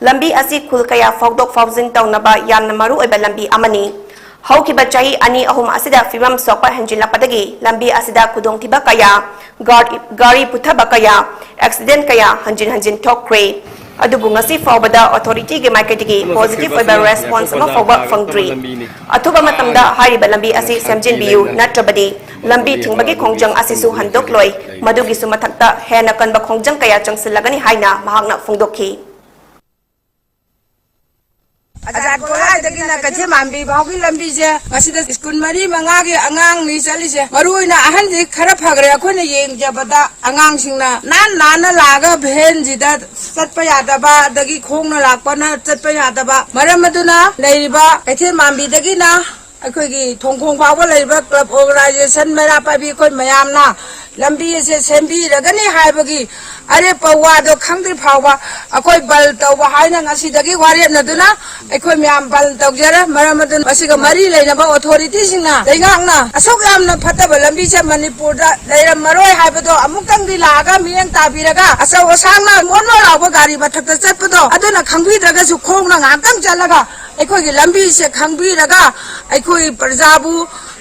ꯂꯝꯕꯤ ꯑꯁꯤ ꯈꯨꯜ ꯀꯌꯥ ꯐꯥꯎꯗꯣꯛ ꯐꯥꯎꯖꯤꯟ ꯇꯧꯅꯕ ꯌꯥꯝꯅ ꯃꯔꯨ ꯑꯣꯏꯕ ꯂꯝꯕꯤ ꯑꯃꯅꯤ꯫ ꯍꯧꯈꯤꯕ ꯆꯍꯤ ꯑꯅꯤ ꯑꯍꯨꯝ ꯑꯁꯤꯗ ꯐꯤꯕꯝ ꯁꯣꯛꯄ ꯍꯦꯟꯖꯤꯜꯂꯛꯄꯗꯒꯤ ꯂꯝꯕꯤ ꯑꯁꯤꯗ ꯈꯨꯗꯣꯡꯊꯤꯕ ꯀꯌꯥ, ꯒꯥꯔꯤ, ꯒꯥꯔꯤ ꯄꯨꯊꯕ ꯀꯌꯥ, ꯑꯦꯛꯁꯤꯗꯦꯟ ꯀꯌꯥ ꯍꯟꯖꯤꯟ ꯍꯟꯖꯤꯟ ꯊꯣꯛꯈ꯭ꯔꯦ꯫ ꯑꯗꯨꯕꯨ ꯉꯁꯤ ꯐꯥꯎꯕꯗ ꯑꯣꯊꯣꯔꯤꯇꯤꯒꯤ ꯃꯥꯏꯀꯩꯗꯒꯤ ꯄꯣꯖꯤꯇꯤꯚ ꯑꯣꯏꯕ ꯔꯦꯁꯄꯣꯟꯁ ꯑꯃ ꯐꯥꯎꯕ ꯐꯪꯗ꯭ꯔꯤ꯫ ꯑꯊꯨꯕ ꯃꯇꯝꯗ ꯍꯥꯏꯔꯤꯕ ꯂꯝꯕꯤ ꯑꯁꯤ ꯁꯦꯝꯖꯤꯟꯕꯤꯌꯨ, ꯅꯠꯇ꯭ꯔꯕꯗꯤ ꯂꯝꯕꯤ ꯊꯤꯡꯕꯒꯤ ꯈꯣꯡꯖꯪ ꯑꯁꯤꯁꯨ ꯍꯟꯗꯣꯛꯂꯣꯏ꯫ ꯃꯗꯨꯒꯤꯁꯨ ꯃꯊꯛꯇ ꯍꯦꯟꯅ ꯀꯟꯕ ꯈꯣꯡꯖꯪ ꯀꯌꯥ ꯆꯪꯁꯤꯜꯂꯒꯅꯤ ꯍꯥꯏꯅ ꯃꯍꯥꯛꯅ ꯐꯣꯡꯗꯣꯛꯈꯤ꯫ ꯑꯖꯥꯗ ꯒꯣꯂꯥꯏꯗꯒꯤꯅ ꯀꯩꯊꯦꯜ ꯃꯥꯟꯕꯤ ꯐꯥꯎꯒꯤ ꯂꯝꯕꯤꯁꯦ ꯉꯁꯤꯗ ꯁ꯭ꯀꯨꯜ ꯃꯔꯤ ꯃꯉꯥꯒꯤ ꯑꯉꯥꯡꯅꯤ ꯆꯠꯂꯤꯁꯦ꯫ ꯃꯔꯨ ꯑꯣꯏꯅ ꯑꯍꯟꯗꯤ ꯈꯔ ꯐꯈ꯭ꯔꯦ꯫ ꯑꯩꯈꯣꯏꯅ ꯌꯦꯡꯖꯕꯗ ꯑꯉꯥꯡꯁꯤꯡꯅ ꯅꯥꯟ ꯅꯥꯟꯅ ꯂꯥꯛꯑꯒ ꯚꯦꯟꯁꯤꯗ ꯆꯠꯄ ꯌꯥꯗꯕ, ꯑꯗꯒꯤ ꯈꯣꯡꯅ ꯂꯥꯛꯄꯅ ꯆꯠꯄ ꯌꯥꯗꯕ꯫ ꯃꯔꯝ ꯑꯗꯨꯅ ꯂꯩꯔꯤꯕ ꯀꯩꯊꯦꯜ ꯃꯥꯟꯕꯤꯗꯒꯤꯅ ꯑꯩꯈꯣꯏꯒꯤ ꯊꯣꯡꯈꯣꯡ ꯐꯥꯎꯕ ꯂꯩꯔꯤꯕ ꯀ꯭ꯂꯕ ꯑꯣꯔꯒꯅꯥꯏꯖꯦꯁꯟ ꯃꯩꯔꯥ ꯄꯥꯏꯕꯤ ꯑꯩꯈꯣꯏ ꯃꯌꯥꯝꯅ ꯂꯝꯕꯤ ꯑꯁꯦ ꯁꯦꯝꯕꯤꯔꯒꯅꯤ ꯍꯥꯏꯕꯒꯤ ꯑꯔꯦꯞꯄ ꯋꯥꯗꯣ ꯈꯪꯗ꯭ꯔꯤ ꯐꯥꯎꯕ ꯑꯩꯈꯣꯏ ꯕꯟ ꯇꯧꯕ ꯍꯥꯏꯅ ꯉꯁꯤꯗꯒꯤ ꯋꯥꯔꯦꯞꯅꯗꯨꯅ ꯑꯩꯈꯣꯏ ꯃꯌꯥꯝ ꯕꯟ ꯇꯧꯖꯔꯦ꯫ ꯃꯔꯝ ꯑꯗꯨꯅ ꯃꯁꯤꯒ ꯃꯔꯤ ꯂꯩꯅꯕ ꯑꯣꯊꯣꯔꯤꯇꯤꯁꯤꯡꯅ ꯂꯩꯉꯥꯛꯅ ꯑꯁꯨꯛ ꯌꯥꯝꯅ ꯐꯠꯇꯕ ꯂꯝꯕꯤꯁꯦ ꯃꯅꯤꯄꯨꯔꯗ ꯂꯩꯔꯝꯃꯔꯣꯏ ꯍꯥꯏꯕꯗꯣ ꯑꯃꯨꯛꯇꯪꯗꯤ ꯂꯥꯛꯑꯒ ꯃꯤꯠꯌꯦꯡ ꯇꯥꯕꯤꯔꯒ ꯑꯆꯧ ꯑꯁꯥꯡꯅ ꯃꯣꯟ ꯃꯣꯟ ꯂꯥꯎꯕ ꯒꯥꯔꯤ ꯃꯊꯛꯇ ꯆꯠꯄꯗꯣ ꯑꯗꯨꯅ ꯈꯪꯕꯤꯗ꯭ꯔꯒꯁꯨ ꯈꯣꯡꯅ ꯉꯥꯏꯍꯥꯛꯇꯪ ꯆꯠꯂꯒ ꯑꯩꯈꯣꯏꯒꯤ ꯂꯝꯕꯤꯁꯦ ꯈꯪꯕꯤꯔꯒ ꯑꯩꯈꯣꯏ ꯄ꯭ꯔꯖꯥꯕꯨ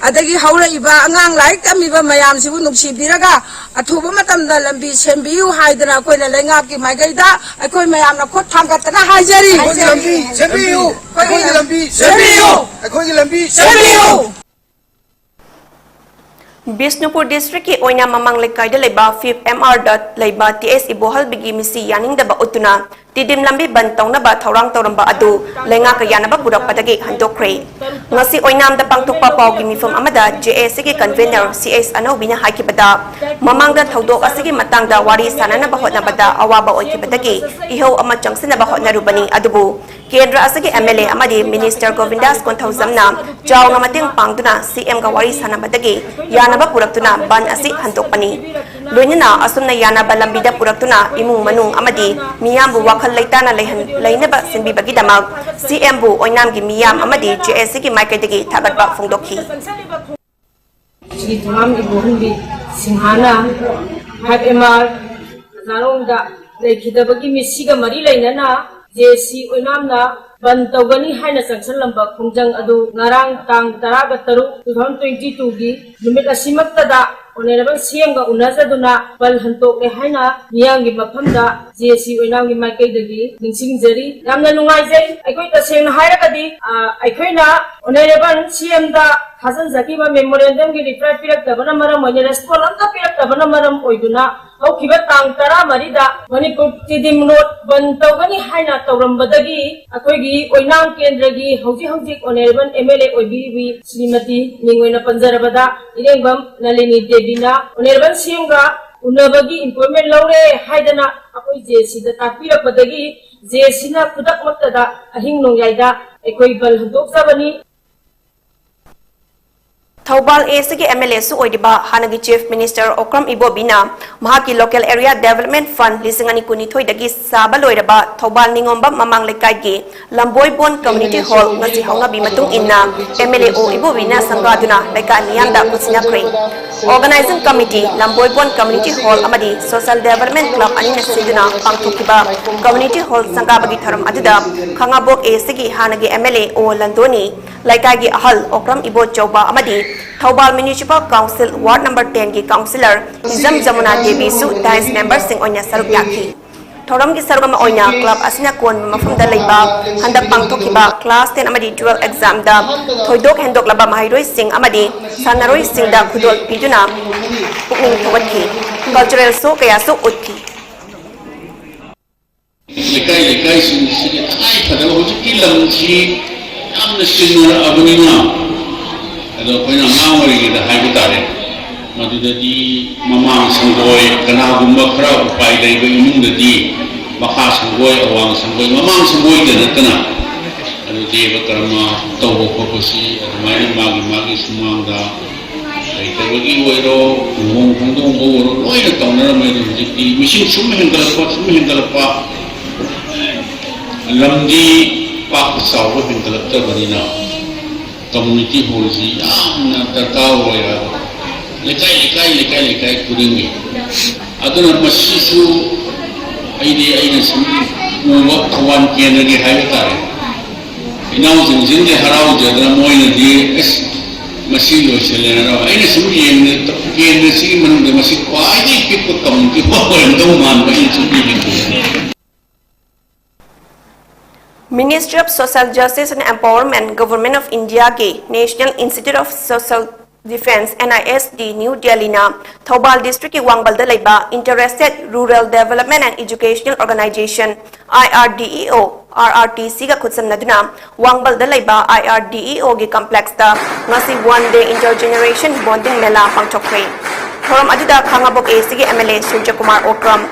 ꯑꯗꯒꯤ ꯍꯧꯔꯛꯏꯕ ꯑꯉꯥꯡ ꯂꯥꯏꯔꯤꯛ ꯇꯝꯃꯤꯕ ꯃꯌꯥꯝꯁꯤꯕꯨ ꯅꯨꯡꯁꯤꯕꯤꯔꯒ ꯑꯊꯨꯕ ꯃꯇꯝꯗ ꯂꯝꯕꯤ ꯁꯦꯝꯕꯤꯌꯨ ꯍꯥꯏꯗꯅ ꯑꯩꯈꯣꯏꯅ ꯂꯩꯉꯥꯛꯀꯤ ꯃꯥꯏꯀꯩꯗ ꯑꯩꯈꯣꯏ ꯃꯌꯥꯝꯅ ꯈꯨꯠ ꯊꯥꯡꯒꯠꯇꯅ ꯍꯥꯏꯖꯔꯤ꯫ ꯑꯩꯈꯣꯏꯒꯤ ꯂꯝꯕꯤ ꯁꯦꯝꯕꯤꯌꯨ! ꯑꯩꯈꯣꯏꯒꯤ ꯂꯝꯕꯤ ꯁꯦꯝꯕꯤꯌꯨ! ꯑꯩꯈꯣꯏꯒꯤ ꯂꯝꯕꯤ ꯁꯦꯝꯕꯤꯌꯨ! ꯕꯤꯁꯅꯨꯄꯨꯔ ꯗꯤꯁꯇ꯭ꯔꯤꯛꯀꯤ ꯑꯣꯏꯅ ꯃꯃꯥꯡ ꯂꯩꯀꯥꯏꯗ ꯂꯩꯕ ꯐꯤꯐ ꯑꯦꯝ ꯑꯥꯔꯗ ꯂꯩꯕ ꯇꯤ ꯑꯦꯁ ꯏꯕꯣꯍꯜꯕꯤꯒꯤ ꯃꯤꯁꯤ ꯌꯥꯅꯤꯡꯗꯕ ꯎꯠꯇꯨꯅ ꯇꯤꯗꯤꯝ ꯂꯝꯕꯤ ꯕꯟ ꯇꯧꯅꯕ ꯊꯧꯔꯥꯡ ꯇꯧꯔꯝꯕ ꯑꯗꯨ ꯂꯩꯉꯥꯛꯀ ꯌꯥꯅꯕ ꯄꯨꯔꯛꯄꯗꯒꯤ ꯍꯟꯗꯣꯛꯈ꯭ꯔꯦ꯫ ꯉꯁꯤ ꯑꯣꯏꯅꯥꯝꯗ ꯄꯥꯡꯊꯣꯛꯄ ꯄꯥꯎꯒꯤ ꯃꯤꯐꯝ ꯑꯃꯗ ꯖꯦ ꯑꯦ ꯁꯤꯒꯤ ꯀꯟꯚꯦꯅꯔ ꯁꯤ ꯑꯦꯁ ꯑꯅꯧꯕꯤꯅ ꯍꯥꯏꯈꯤꯕꯗ, ꯃꯃꯥꯡꯗ ꯊꯧꯗꯣꯛ ꯑꯁꯤꯒꯤ ꯃꯇꯥꯡꯗ ꯋꯥꯔꯤ ꯁꯥꯅꯅꯕ ꯍꯣꯠꯅꯕꯗ ꯑꯋꯥꯕ ꯑꯣꯏꯈꯤꯕꯗꯒꯤ ꯏꯍꯧ ꯑꯃ ꯆꯪꯁꯤꯟꯅꯕ ꯍꯣꯠꯅꯔꯨꯕꯅꯤ, ꯑꯗꯨꯕꯨ ꯀꯦꯟꯗ꯭ꯔ ꯑꯁꯤꯒꯤ ꯑꯦꯝ ꯑꯦꯜ ꯑꯦ ꯑꯃꯗꯤ ꯃꯤꯅꯤꯁꯇꯔ ꯒꯣꯕꯤꯟꯗꯥꯁ ꯀꯣꯟꯊꯧꯖꯝꯅ ꯆꯥꯎꯅ ꯃꯇꯦꯡ ꯄꯥꯡꯗꯨꯅ ꯁꯤ ꯑꯦꯝꯒ ꯋꯥꯔꯤ ꯁꯥꯅꯕꯗꯒꯤ ꯌꯥꯅꯕ ꯄꯨꯔꯛꯇꯨꯅ ꯕꯟ ꯑꯁꯤ ꯍꯟꯗꯣꯛꯄꯅꯤ꯫ ꯂꯣꯏꯅꯅ ꯑꯁꯨꯝꯅ ꯌꯥꯅꯕ ꯂꯝꯕꯤꯗ ꯄꯨꯔꯛꯇꯨꯅ ꯏꯃꯨꯡ ꯃꯅꯨꯡ ꯑꯃꯗꯤ ꯃꯤꯌꯥꯝꯕꯨ ꯋꯥꯈꯜ ꯂꯩꯇꯥꯅ ꯂꯩꯍꯟ-, ꯂꯩꯅꯕ ꯁꯤꯟꯕꯤꯕꯒꯤꯗꯃꯛ ꯁꯤꯑꯦꯝꯕꯨ ꯑꯣꯏꯅꯥꯝꯒꯤ ꯃꯤꯌꯥꯝ ꯑꯃꯗꯤ ꯖꯦ ꯑꯦ ꯁꯤꯒꯤ ꯃꯥꯏꯀꯩꯗꯒꯤ ꯊꯥꯒꯠꯄ ꯐꯣꯡꯗꯣꯛꯈꯤ꯫ ꯁ꯭ꯔꯤ ꯊꯣꯉꯥꯝ ꯏꯕꯣꯍꯟꯕꯤ ꯁꯤꯡꯍꯥꯅ ꯐꯥꯏꯚ ꯑꯦꯝ ꯑꯥꯔ ꯅꯥꯔꯣꯡꯗ ꯂꯩꯈꯤꯗꯕꯒꯤ ꯃꯤꯠꯁꯤꯒ ꯃꯔꯤ ꯂꯩꯅꯅ ꯖꯦ ꯁꯤ ꯑꯣꯏꯅꯥꯝꯅ ꯕꯟ ꯇꯧꯒꯅꯤ ꯍꯥꯏꯅ ꯆꯪꯁꯤꯜꯂꯝꯕ ꯈꯣꯡꯖꯪ ꯑꯗꯨ ꯉꯔꯥꯡ ꯇꯥꯡ ꯇꯔꯥꯒ ꯇꯔꯨꯛ, ꯇꯨ ꯊꯥꯎꯖꯟ ꯇ꯭ꯋꯦꯟꯇꯤ ꯇꯨꯒꯤ ꯅꯨꯃꯤꯠ ꯑꯁꯤꯃꯛꯇꯗ ꯑꯣꯅꯔꯦꯕꯜ ꯁꯤꯑꯦꯝꯒ ꯎꯅꯖꯗꯨꯅ ꯕꯟ ꯍꯟꯇꯣꯛꯂꯦ ꯍꯥꯏꯅ ꯃꯤꯌꯥꯝꯒꯤ ꯃꯐꯝꯗ ꯖꯦ ꯁꯤ ꯑꯣꯏꯅꯥꯝꯒꯤ ꯃꯥꯏꯀꯩꯗꯒꯤ ꯅꯤꯡꯁꯤꯡꯖꯔꯤ꯫ ꯌꯥꯝꯅ ꯅꯨꯡꯉꯥꯏꯖꯩ꯫ ꯑꯩꯈꯣꯏ ꯇꯁꯦꯡꯅ ꯍꯥꯏꯔꯒꯗꯤ, ꯑ, ꯑꯩꯈꯣꯏꯅ ꯑꯣꯅꯔꯦꯕꯜ ꯁꯤꯑꯦꯝꯗ ꯊꯥꯖꯤꯟꯖꯈꯤꯕ ꯃꯦꯃꯣꯔꯦꯟꯗꯝꯒꯤ ꯔꯤꯄ꯭ꯂꯥꯏ ꯄꯤꯔꯛꯇꯕꯅ ꯃꯔꯝ ꯑꯣꯏꯅ, ꯔꯦꯁꯄꯣꯟ ꯑꯝꯇ ꯄꯤꯔꯛꯇꯕꯅ ꯃꯔꯝ ꯑꯣꯏꯗꯨꯅ ꯍꯧꯈꯤꯕ ꯇꯥꯡ ꯇꯔꯥꯃꯔꯤꯗ ꯃꯅꯤꯄꯨꯔ ꯇꯤꯗꯤꯝ ꯔꯣꯗ ꯕꯟ ꯇꯧꯒꯅꯤ ꯍꯥꯏꯅ ꯇꯧꯔꯝꯕꯗꯒꯤ ꯑꯩꯈꯣꯏꯒꯤ ꯑꯣꯏꯅꯥꯝ ꯀꯦꯟꯗ꯭ꯔꯒꯤ ꯍꯧꯖꯤꯛ ꯍꯧꯖꯤꯛ ꯑꯣꯅꯔꯦꯕꯜ ꯑꯦꯝ ꯑꯦꯜ ꯑꯦ ꯑꯣꯏꯕꯤꯔꯤꯕꯤ ꯁ꯭ꯔꯤꯃꯇꯤ, ꯃꯤꯡ ꯑꯣꯏꯅ ꯄꯟꯖꯔꯕꯗ ꯏꯔꯦꯡꯕꯝ ꯅꯂꯤꯅꯤ ꯗꯦꯕꯤꯅ ꯑꯣꯅꯔꯦꯕꯜ ꯁꯤꯑꯦꯝꯒ ꯎꯅꯕꯒꯤ ꯑꯦꯄꯣꯏꯟꯃꯦꯟ ꯂꯧꯔꯦ ꯍꯥꯏꯗꯅ ꯑꯩꯈꯣꯏ ꯖꯦ ꯁꯤꯗ ꯇꯥꯛꯄꯤꯔꯛꯄꯗꯒꯤ ꯖꯦ ꯁꯤꯅ ꯈꯨꯗꯛꯃꯛꯇꯗ ꯑꯍꯤꯡ ꯅꯣꯡꯌꯥꯏꯗ ꯑꯩꯈꯣꯏ ꯕꯟ ꯍꯟꯗꯣꯛꯆꯕꯅꯤ꯫ ꯊꯧꯕꯥꯜ ꯑꯦ ꯁꯤꯒꯤ ꯑꯦꯝ ꯑꯦꯜ ꯑꯦꯁꯨ ꯑꯣꯏꯔꯤꯕ ꯍꯥꯟꯅꯒꯤ ꯆꯤꯐ ꯃꯤꯅꯤꯁꯇꯔ ꯑꯣꯀ꯭ꯔꯝ ꯏꯕꯣꯕꯤꯅ ꯃꯍꯥꯛꯀꯤ ꯂꯣꯀꯦꯜ ꯑꯦꯔꯤꯌꯥ ꯗꯦꯕꯂꯞꯃꯦꯟ ꯐꯟ ꯂꯤꯁꯤꯡ ꯑꯅꯤ ꯀꯨꯟꯅꯤꯊꯣꯏꯗꯒꯤ ꯁꯥꯕ ꯂꯣꯏꯔꯕ ꯊꯧꯕꯥꯜ ꯅꯤꯉꯣꯝꯕꯝ ꯃꯃꯥꯡ ꯂꯩꯀꯥꯏꯒꯤ ꯂꯝꯕꯣꯏꯕꯣꯟ ꯀꯝꯃ꯭ꯌꯨꯅꯤꯇꯤ ꯍꯣꯜ ꯉꯁꯤ ꯍꯧꯅꯕꯤ ꯃꯇꯨꯡ ꯏꯟꯅ ꯑꯦꯝ ꯑꯦꯜ ꯑꯦ ꯑꯣ ꯏꯕꯣꯕꯤꯅ ꯁꯪꯒꯥꯗꯨꯅ ꯂꯩꯀꯥꯏ ꯃꯤꯌꯥꯝꯗ ꯈꯨꯠꯁꯤꯟꯅꯈ꯭ꯔꯦ꯫ ꯑꯣꯔꯒꯅꯥꯏꯖꯤꯡ ꯀꯃꯤꯇꯤ, ꯂꯝꯕꯣꯏꯕꯣꯟ ꯀꯝꯃ꯭ꯌꯨꯅꯤꯇꯤ ꯍꯣꯜ ꯑꯃꯗꯤ ꯁꯣꯁꯤꯌꯦꯜ ꯗꯦꯕꯂꯞꯃꯦꯟ ꯀ꯭ꯂꯕ ꯑꯅꯤꯅ ꯁꯤꯟꯗꯨꯅ ꯄꯥꯡꯊꯣꯛꯈꯤꯕ ꯀꯝꯃ꯭ꯌꯨꯅꯤꯇꯤ ꯍꯣꯜ ꯁꯪꯒꯥꯕꯒꯤ ꯊꯧꯔꯝ ꯑꯗꯨꯗ ꯈꯥꯉꯕꯣꯛ ꯑꯦ ꯁꯤꯒꯤ ꯍꯥꯟꯅꯒꯤ ꯑꯦꯝ ꯑꯦꯜ ꯑꯦ ꯑꯣ ꯂꯟꯗꯣꯅꯤ, ꯂꯩꯀꯥꯏꯒꯤ ꯑꯍꯜ ꯑꯣꯀ꯭ꯔꯝ ꯏꯕꯣꯆꯧꯕ ꯑꯃꯗꯤ Thoubal municipal council ward number ꯇꯦꯟꯒꯤ ꯀꯥꯎꯟꯁꯤꯂꯔ ꯍꯤꯖꯝ ꯖꯃꯨꯅꯥ ꯗꯦꯕꯤꯁꯨ ꯗꯥꯏꯁ ꯃꯦꯝꯕꯔꯁꯤꯡ ꯑꯣꯏꯅ ꯁꯔꯨꯛ ꯌꯥꯈꯤ꯫ ꯊꯧꯔꯝꯒꯤ ꯁꯔꯨꯛ ꯑꯃ ꯑꯣꯏꯅ ꯀ꯭ꯂꯕ ꯑꯁꯤꯅ ꯀꯣꯟꯕ ꯃꯐꯝꯗ ꯂꯩꯕ ꯍꯟꯗꯛ ꯄꯥꯡꯊꯣꯛꯈꯤꯕ ꯀ꯭ꯂꯥꯁ ꯇꯦꯟ ꯑꯃꯗꯤ ꯇꯨꯋꯦꯜꯕ ꯑꯦꯛꯖꯥꯝꯗ ꯊꯣꯏꯗꯣꯛ ꯍꯦꯟꯗꯣꯛꯂꯕ ꯃꯍꯩꯔꯣꯏꯁꯤꯡ ꯑꯃꯗꯤ ꯁꯥꯟꯅꯔꯣꯏꯁꯤꯡꯗ ꯈꯨꯗꯣꯜ ꯄꯤꯗꯨꯅ ꯄꯨꯛꯅꯤꯡ ꯊꯧꯒꯠꯈꯤ꯫ ꯀꯜꯆꯔꯦꯜ ꯁꯣ ꯀꯌꯥꯁꯨ ꯎꯠꯈꯤ꯫ ꯂꯩꯀꯥꯏ ꯂꯩꯀꯥꯏꯁꯤꯡꯁꯤꯒꯤ ꯇꯉꯥꯏ ꯐꯗꯕ ꯍꯧꯖꯤꯛꯀꯤ ꯂꯝꯁꯤ ꯌꯥꯝꯅ ꯆꯤꯟꯅꯔꯛꯑꯕꯅꯤꯅ, ꯑꯗꯣ ꯑꯩꯈꯣꯏꯅ ꯑꯉꯥꯡ ꯑꯣꯏꯔꯤꯉꯩꯗ ꯍꯥꯏꯕ ꯇꯥꯔꯦ, ꯃꯗꯨꯗꯗꯤ ꯃꯃꯥꯡ ꯁꯪꯒꯣꯏ, ꯀꯅꯥꯒꯨꯝꯕ ꯈꯔ ꯎꯄꯥꯏ ꯂꯩꯕ ꯏꯃꯨꯡꯗꯗꯤ ꯃꯈꯥ ꯁꯪꯒꯣꯏ, ꯑꯋꯥꯡ ꯁꯪꯒꯣꯏ, ꯃꯃꯥꯡ ꯁꯪꯒꯣꯏꯗ ꯅꯠꯇꯅ, ꯑꯗꯨ ꯗꯦꯕ ꯀꯔꯃ ꯇꯧꯕ ꯈꯣꯠꯄꯁꯤ ꯑꯗꯨꯃꯥꯏꯅ ꯃꯥꯒꯤ ꯃꯥꯒꯤ ꯁꯨꯃꯥꯡꯗ ꯂꯩꯇꯕꯒꯤ ꯑꯣꯏꯔꯣ, ꯂꯨꯍꯣꯡ ꯈꯣꯡꯗꯣꯡꯕ ꯑꯣꯏꯔꯣ, ꯂꯣꯏꯅ ꯇꯧꯅꯔꯝꯃꯦ꯫ ꯑꯗꯣ ꯍꯧꯖꯤꯛꯇꯤ ꯃꯤꯁꯤꯡ ꯁꯨꯝ ꯍꯦꯟꯒꯠꯂꯛꯄ, ꯁꯨꯝ ꯍꯦꯟꯒꯠꯂꯛꯄ, ꯂꯝꯗꯤ ꯄꯥꯛꯄ ꯆꯥꯎꯕ ꯍꯦꯟꯒꯠꯂꯛꯇꯕꯅꯤꯅ community hallꯁꯤ ꯌꯥꯝꯅ ꯗꯔꯀꯥꯔ ꯑꯣꯏꯔꯕ, ꯂꯩꯀꯥꯏ, ꯂꯩꯀꯥꯏ, ꯂꯩꯀꯥꯏ, ꯂꯩꯀꯥꯏ ꯈꯨꯗꯤꯡꯒꯤ꯫ ꯑꯗꯨꯅ ꯃꯁꯤꯁꯨ ꯑꯩꯗꯤ, ꯑꯩꯅ ꯁꯨꯝ ꯎꯕ ꯊꯧꯕꯥꯜ ꯀꯦꯟꯗ꯭ꯔꯒꯤ ꯍꯥꯏꯕ ꯇꯥꯔꯦ, ꯏꯅꯥꯎꯁꯤꯡꯁꯤꯅꯗꯤ ꯍꯔꯥꯎꯖꯗꯅ ꯃꯣꯏꯅꯗꯤ, "ꯑꯁ, ꯃꯁꯤ ꯂꯣꯏꯁꯤꯜꯂꯦꯅ ꯍꯔꯥꯎ꯫" ꯑꯩꯅ ꯁꯨꯝ ꯌꯦꯡꯕꯗ ꯀꯦꯟꯗ꯭ꯔꯁꯤꯒꯤ ꯃꯅꯨꯡꯗ ꯃꯁꯤ ꯈ꯭ꯋꯥꯏꯗꯒꯤ ꯄꯤꯛꯄ community hall ꯑꯣꯏꯔꯝꯗꯧ ꯃꯥꯟꯕ ꯑꯩꯅ ꯁꯨꯝ ꯌꯦꯡꯕꯗ꯫ Ministry of Social Justice and Empowerment, Government of Indiaꯒꯤ National Institute of Social Defense, NISD, New Delhiꯅ Thoubal districtꯀꯤ ꯋꯥꯡꯕꯜꯗ ꯂꯩꯕ Interested Rural Development and Educational Organization, IRDEO, RRTCꯒ ꯈꯨꯠꯁꯝꯅꯗꯨꯅ ꯋꯥꯡꯕꯜꯗ ꯂꯩꯕ IRDEOꯒꯤ complexꯇ ꯉꯁꯤ one day intergeneration bonding ꯃꯦꯂꯥ ꯄꯥꯡꯊꯣꯛꯈ꯭ꯔꯦ꯫ ꯊꯧꯔꯝ ꯑꯗꯨꯗ ꯈꯥꯉꯕꯣꯛ ACꯒꯤ MLA ꯁꯨꯔꯖꯀꯨꯃꯥꯔ Okram,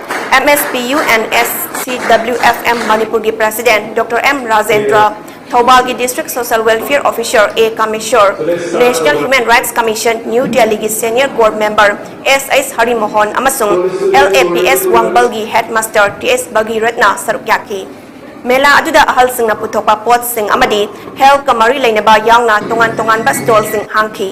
MSPU and SCWFM ꯃꯅꯤꯄꯨꯔꯒꯤ President Dr. M Rajendra, ꯊꯧꯕꯥꯜꯒꯤ District Social Welfare Officer A ꯀꯥꯃꯦꯁꯣꯔ, National Human Rights Commission New Delhiꯒꯤ Senior Core Member S H ꯍꯔꯤꯃꯣꯍꯟ ꯑꯃꯁꯨꯡ LAPS ꯋꯥꯡꯕꯜꯒꯤ Headmaster T S ꯕꯒꯤꯔꯠꯅ ꯁꯔꯨꯛ ꯌꯥꯈꯤ꯫ ꯃꯦꯂꯥ ꯑꯗꯨꯗ ꯑꯍꯜꯁꯤꯡꯅ ꯄꯨꯊꯣꯛꯄ ꯄꯣꯠꯁꯤꯡ ꯑꯃꯗꯤ healthꯀ ꯃꯔꯤ ꯂꯩꯅꯕ ꯌꯥꯎꯅ ꯇꯣꯉꯥꯟ ꯇꯣꯉꯥꯟꯕ stallꯁꯤꯡ ꯍꯥꯡꯈꯤ꯫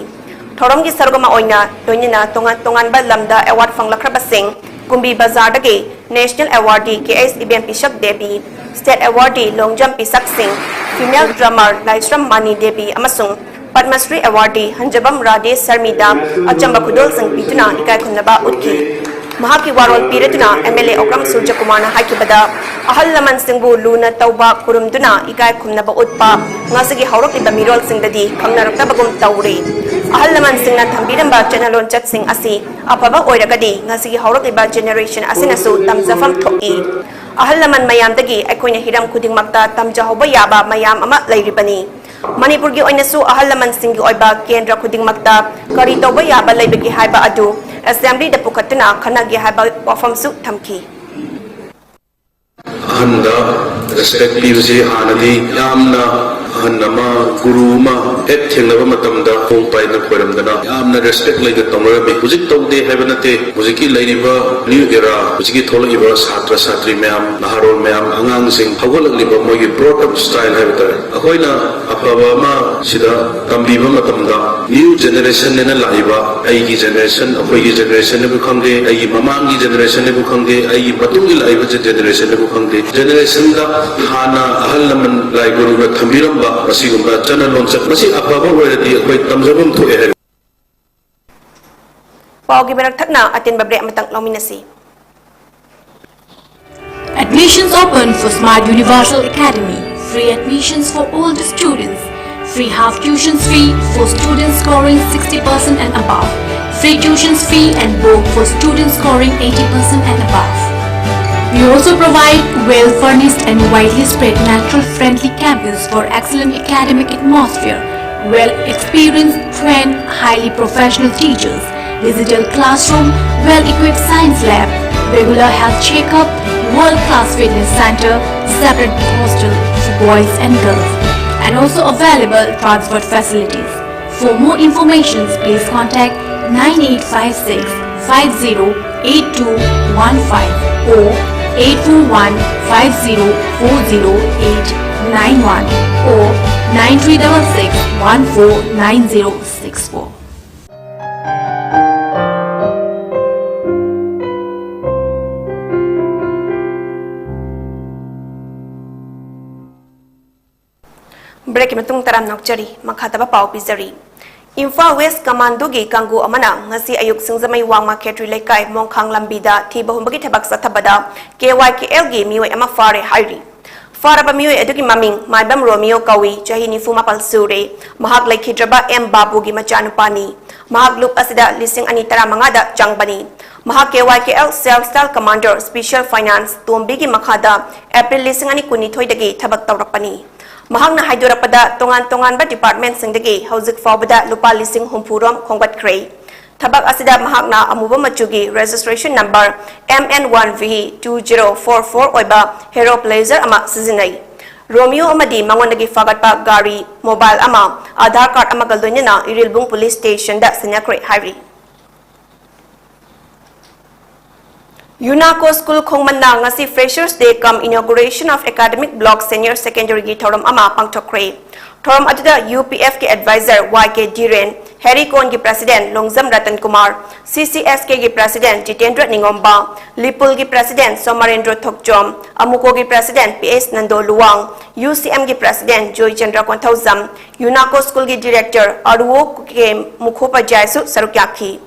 ꯊꯧꯔꯝꯒꯤ ꯁꯔꯨꯛ ꯑꯃ ꯑꯣꯏꯅ ꯂꯣꯏꯅꯅ ꯇꯣꯉꯥꯟ ꯇꯣꯉꯥꯟꯕ ꯂꯝꯗ award ꯐꯪꯂꯛꯈ꯭ꯔꯕꯁꯤꯡ ꯀꯨꯝꯕꯤ ꯕꯖꯥꯔꯗꯒꯤ National Awardee K H ꯏꯕꯦꯝ ꯄꯤꯁꯛ ꯗꯦꯕꯤ, State Awardee ꯂꯣꯡꯖꯝ ꯄꯤꯁꯛ ꯁꯤꯡ, Female Drummer ꯂꯥꯏꯁ꯭ꯔꯝ ꯃꯥꯅꯤ ꯗꯦꯕꯤ ꯑꯃꯁꯨꯡ Padma Shri Awardee ꯍꯟꯖꯕꯝ ꯔꯥꯙꯦ ꯁꯔꯃꯤꯗ ꯑꯆꯝꯕ ꯈꯨꯗꯣꯜꯁꯤꯡ ꯄꯤꯗꯨꯅ ꯏꯀꯥꯏ ꯈꯨꯝꯅꯕ ꯎꯠꯈꯤ꯫ ꯃꯍꯥꯛꯀꯤ ꯋꯥꯔꯣꯜ ꯄꯤꯔꯗꯨꯅ MLA ꯑꯣꯀ꯭ꯔꯝ ꯁꯨꯔꯖꯀꯨꯃꯥꯔꯅ ꯍꯥꯏꯈꯤꯕꯗ, ꯑꯍꯜ ꯂꯃꯟꯁꯤꯡꯕꯨ ꯂꯨꯅ ꯇꯧꯕ, ꯈꯨꯔꯨꯝꯗꯨꯅ ꯏꯀꯥꯏ ꯈꯨꯝꯅꯕ ꯎꯠꯄ ꯉꯁꯤꯒꯤ ꯍꯧꯔꯛꯂꯤꯕ ꯃꯤꯔꯣꯜꯁꯤꯡꯗꯗꯤ ꯈꯪꯅꯔꯛꯇꯕꯒꯨꯝ ꯇꯧꯔꯤ꯫ ꯑꯍꯜ ꯂꯃꯟꯁꯤꯡꯅ ꯊꯝꯕꯤꯔꯝꯕ ꯆꯠꯅ ꯂꯣꯟꯆꯠꯁꯤꯡ ꯑꯁꯤ ꯑꯐꯕ ꯑꯣꯏꯔꯒꯗꯤ ꯉꯁꯤꯒꯤ ꯍꯧꯔꯛꯂꯤꯕ generation ꯑꯁꯤꯅꯁꯨ ꯇꯝꯖꯐꯝ ꯊꯣꯛꯏ꯫ ꯑꯍꯜ ꯂꯃꯟ ꯃꯌꯥꯝꯗꯒꯤ ꯑꯩꯈꯣꯏꯅ ꯍꯤꯔꯝ ꯈꯨꯗꯤꯡꯃꯛꯇ ꯇꯝꯖꯍꯧꯕ ꯌꯥꯕ ꯃꯌꯥꯝ ꯑꯃ ꯂꯩꯔꯤꯕꯅꯤ꯫ ꯃꯅꯤꯄꯨꯔꯒꯤ ꯑꯣꯏꯅꯁꯨ ꯑꯍꯜ ꯂꯃꯟꯁꯤꯡꯒꯤ ꯑꯣꯏꯕ ꯀꯦꯟꯗ꯭ꯔ ꯈꯨꯗꯤꯡꯃꯛꯇ ꯀꯔꯤ ꯇꯧꯕ ꯌꯥꯕ ꯂꯩꯕꯒꯦ ꯍꯥꯏꯕ ꯑꯗꯨ Assemblyꯗ ꯄꯨꯈꯠꯇꯨꯅ ꯈꯟꯅꯒꯦ ꯍꯥꯏꯕ ꯋꯥꯐꯝꯁꯨ ꯊꯝꯈꯤ꯫ ꯑꯍꯟꯗ respect ꯄꯤꯕꯁꯤ ꯍꯥꯟꯅꯗꯤ ꯌꯥꯝꯅ ꯑꯍꯟ ꯑꯃ, ꯒꯨꯔꯨ ꯑꯃ ꯍꯦꯛ ꯊꯦꯡꯅꯕ ꯃꯇꯝꯗ ꯈꯣꯡ ꯄꯥꯏꯅ ꯈꯣꯏꯔꯝꯗꯅ ꯌꯥꯝꯅ ꯔꯦꯁꯄꯦꯛ ꯂꯩꯅ ꯇꯧꯅꯔꯝꯃꯤ꯫ ꯍꯧꯖꯤꯛ ꯇꯧꯗꯦ ꯍꯥꯏꯕ ꯅꯠꯇꯦ꯫ ꯍꯧꯖꯤꯛꯀꯤ ꯂꯩꯔꯤꯕ ꯅ꯭ꯌꯨ ꯏꯔꯥ, ꯍꯧꯖꯤꯛꯀꯤ ꯊꯣꯛꯂꯛꯏꯕ ꯁꯥꯇ꯭ꯔ ꯁꯥꯇ꯭ꯔꯤ ꯃꯌꯥꯝ, ꯅꯍꯥꯔꯣꯜ ꯃꯌꯥꯝ, ꯑꯉꯥꯡꯁꯤꯡ ꯍꯧꯒꯠꯂꯛꯂꯤꯕ ꯃꯣꯏꯒꯤ ꯕ꯭ꯔꯣꯠ ꯑꯞ ꯁ꯭ꯇꯥꯏꯜ ꯍꯥꯏꯕ ꯇꯥꯔꯦ, ꯑꯩꯈꯣꯏꯅ ꯑꯐꯕ ꯑꯃ ꯁꯤꯗ ꯇꯝꯕꯤꯕ ꯃꯇꯝꯗ ꯅ꯭ꯌꯨ ꯖꯦꯅꯦꯔꯦꯁꯟꯅꯦꯅ ꯂꯥꯛꯏꯕ, ꯑꯩꯒꯤ ꯖꯦꯅꯦꯔꯦꯁꯟ, ꯑꯩꯈꯣꯏꯒꯤ ꯖꯦꯅꯦꯔꯦꯁꯟꯅꯕꯨ ꯈꯪꯗꯦ, ꯑꯩꯒꯤ ꯃꯃꯥꯡꯒꯤ ꯖꯦꯅꯦꯔꯦꯁꯟꯅꯕꯨ ꯈꯪꯗꯦ, ꯑꯩꯒꯤ ꯃꯇꯨꯡꯒꯤ ꯂꯥꯛꯏꯕ ꯖꯦꯅꯦꯔꯦꯁꯟꯅꯕꯨ ꯈꯪꯗꯦ, ꯖꯦꯅꯦꯔꯦꯁꯟꯗ ꯍꯥꯟꯅ ꯑꯍꯜ ꯂꯃꯟ ꯂꯥꯏ ꯒꯨꯔꯨꯅ ꯊꯝꯕꯤꯔꯝꯕ ꯃꯁꯤꯒꯨꯝꯕ ꯆꯠꯅ ꯂꯣꯟꯆꯠ, ꯃꯁꯤ ꯑꯐꯕ ꯑꯣꯏꯔꯗꯤ ꯑꯩꯈꯣꯏ ꯇꯝꯖꯐꯝ ꯊꯣꯛꯑꯦ ꯍꯥꯏꯕ꯫ ꯄꯥꯎꯒꯤ ꯃꯔꯛ ꯊꯠꯅ ꯑꯇꯦꯟꯕ ꯕ꯭ꯔꯦꯛ ꯑꯃꯇꯪ ꯂꯧꯃꯤꯟꯅꯁꯤ꯫ Admissions open for Smart Universal Academy. Free admissions for all the students. Free half tuition fee for students scoring sixty percent and above. Free tuition fee and book for students scoring eighty percent and above. We also provide well furnished and widely spread natural friendly campus for excellent academic atmosphere, well experienced, trained, highly professional teachers, digital classroom, well equipped science lab, regular health checkup, world class fitness center, separate hostel for boys and girls, and also available transport facilities. For more information, please contact nine eight five six five zero eight two one five or eight four one five zero four zero eight nine one or nine three double six one four nine zero six four. ꯕ꯭ꯔꯦꯛꯀꯤ ꯃꯇꯨꯡ ꯇꯔꯥꯝꯅ ꯑꯣꯛꯆꯔꯤ꯫ ꯃꯈꯥ ꯇꯥꯕ ꯄꯥꯎ ꯄꯤꯖꯔꯤ꯫ Imphal west ꯀꯃꯥꯟꯗꯣꯒꯤ ꯀꯥꯡꯕꯨ ꯑꯃꯅ ꯉꯁꯤ ꯑꯌꯨꯛ ꯁꯤꯡꯖꯃꯩ ꯋꯥꯡꯃ ꯈꯦꯇ꯭ꯔꯤ ꯂꯩꯀꯥꯏ ꯃꯣꯡꯈꯥꯡ ꯂꯝꯕꯤꯗ ꯊꯤꯕ ꯍꯨꯝꯕꯒꯤ ꯊꯕꯛ ꯆꯠꯊꯕꯗ ꯀꯦ ꯋꯥꯏ ꯀꯦ ꯑꯦꯜꯒꯤ ꯃꯤꯑꯣꯏ ꯑꯃ ꯐꯥꯔꯦ ꯍꯥꯏꯔꯤ꯫ ꯐꯥꯔꯕ ꯃꯤꯑꯣꯏ ꯑꯗꯨꯒꯤ ꯃꯃꯤꯡ ꯃꯥꯏꯕꯝ ꯔꯣꯃꯤꯌꯣ ꯀꯧꯏ, ꯆꯍꯤ ꯅꯤꯐꯨ ꯃꯥꯄꯜ ꯁꯨꯔꯦ꯫ ꯃꯍꯥꯛ ꯂꯩꯈꯤꯗ꯭ꯔꯕ ꯑꯦꯝ ꯕꯥꯕꯨꯒꯤ ꯃꯆꯥꯅꯨꯄꯥꯅꯤ꯫ ꯃꯍꯥꯛ ꯂꯨꯞ ꯑꯁꯤꯗ ꯂꯤꯁꯤꯡ ꯑꯅꯤ ꯇꯔꯥꯃꯉꯥꯗ ꯆꯪꯕꯅꯤ꯫ ꯃꯍꯥꯛ K Y K L self style commander special finance ꯇꯣꯝꯕꯤꯒꯤ ꯃꯈꯥꯗ ꯑꯦꯄ꯭ꯔꯤꯜ ꯂꯤꯁꯤꯡ ꯑꯅꯤ ꯀꯨꯟꯅꯤꯊꯣꯏꯗꯒꯤ ꯊꯕꯛ ꯇꯧꯔꯛꯄꯅꯤ꯫ ꯃꯍꯥꯛꯅ ꯍꯥꯏꯗꯣꯔꯛꯄꯗ ꯇꯣꯉꯥꯟ ꯇꯣꯉꯥꯟꯕ ꯗꯤꯄꯥꯔꯠꯃꯦꯟꯠꯁꯤꯡꯗꯒꯤ ꯍꯧꯖꯤꯛ ꯐꯥꯎꯕꯗ ꯂꯨꯄꯥ ꯂꯤꯁꯤꯡ ꯍꯨꯝꯐꯨꯔꯣꯝ ꯈꯣꯝꯒꯠꯈ꯭ꯔꯦ꯫ ꯊꯕꯛ ꯑꯁꯤꯗ ꯃꯍꯥꯛꯅ ꯑꯃꯨꯕ ꯃꯆꯨꯒꯤ registration number M N one V two zero four four ꯑꯣꯏꯕ ꯍꯦꯔꯣ ꯄ꯭ꯂꯦꯖꯔ ꯑꯃ ꯁꯤꯖꯤꯟꯅꯩ꯫ ꯔꯣꯃꯤꯌꯣ ꯑꯃꯗꯤ ꯃꯉꯣꯟꯗꯒꯤ ꯐꯥꯒꯠꯄ ꯒꯥꯔꯤ, ꯃꯣꯕꯥꯏꯜ ꯑꯃ, ꯑꯥꯙꯥꯔ ꯀꯥꯔꯗ ꯑꯃꯒ ꯂꯣꯏꯅꯅ ꯏꯔꯤꯜꯕꯨꯡ ꯄꯨꯂꯤꯁ ꯁ꯭ꯇꯦꯁꯟꯗ ꯁꯤꯟꯅꯈ꯭ꯔꯦ ꯍꯥꯏꯔꯤ꯫ ꯌꯨꯅꯥꯀꯣ ꯁ꯭ꯀꯨꯜ ꯈꯣꯡꯃꯟꯗ ꯉꯁꯤ Freshers Day cum Inauguration of Academic Block Senior Secondary ꯒꯤ ꯊꯧꯔꯝ ꯑꯃ ꯄꯥꯡꯊꯣꯛꯈ꯭ꯔꯦ꯫ ꯊꯧꯔꯝ ꯑꯗꯨꯗ ꯌꯨ ꯄꯤ ꯑꯦꯐ ꯀꯤ ꯑꯦꯗꯚꯥꯏꯖꯔ ꯋꯥꯏ ꯀꯦ ꯙꯤꯔꯦꯟ, ꯍꯦꯔꯤꯀꯣꯟꯒꯤ president Longjam Ratan Kumar, C C S ꯀꯦꯒꯤ ꯄ꯭ꯔꯦꯁꯤꯗꯦꯟꯠ ꯖꯤꯇꯦꯟꯗ꯭ꯔ ꯅꯤꯉꯣꯝꯕ, ꯂꯤꯄꯨꯜꯒꯤ ꯄ꯭ꯔꯦꯁꯤꯗꯦꯟꯠ ꯁꯣꯃꯥꯔꯦꯟꯗ꯭ꯔ ꯊꯣꯛꯆꯣꯝ, ꯑꯃꯨꯀꯣꯒꯤ president P S Nando Luwang, U C ꯑꯦꯝꯒꯤ ꯄ꯭ꯔꯦꯁꯤꯗꯦꯟꯠ ꯖꯣꯏꯆꯟꯗ꯭ꯔ ꯀꯣꯟꯊꯧꯖꯝ, ꯌꯨꯅꯥꯀꯣ ꯁ꯭ꯀꯨꯜꯒꯤ ꯗꯤꯔꯦꯛꯇꯔ ꯑꯔꯨꯋꯣ ꯀꯦ ꯃꯨꯈꯣꯄꯥꯖꯥꯏꯁꯨ ꯁꯔꯨꯛ ꯌꯥꯈꯤ꯫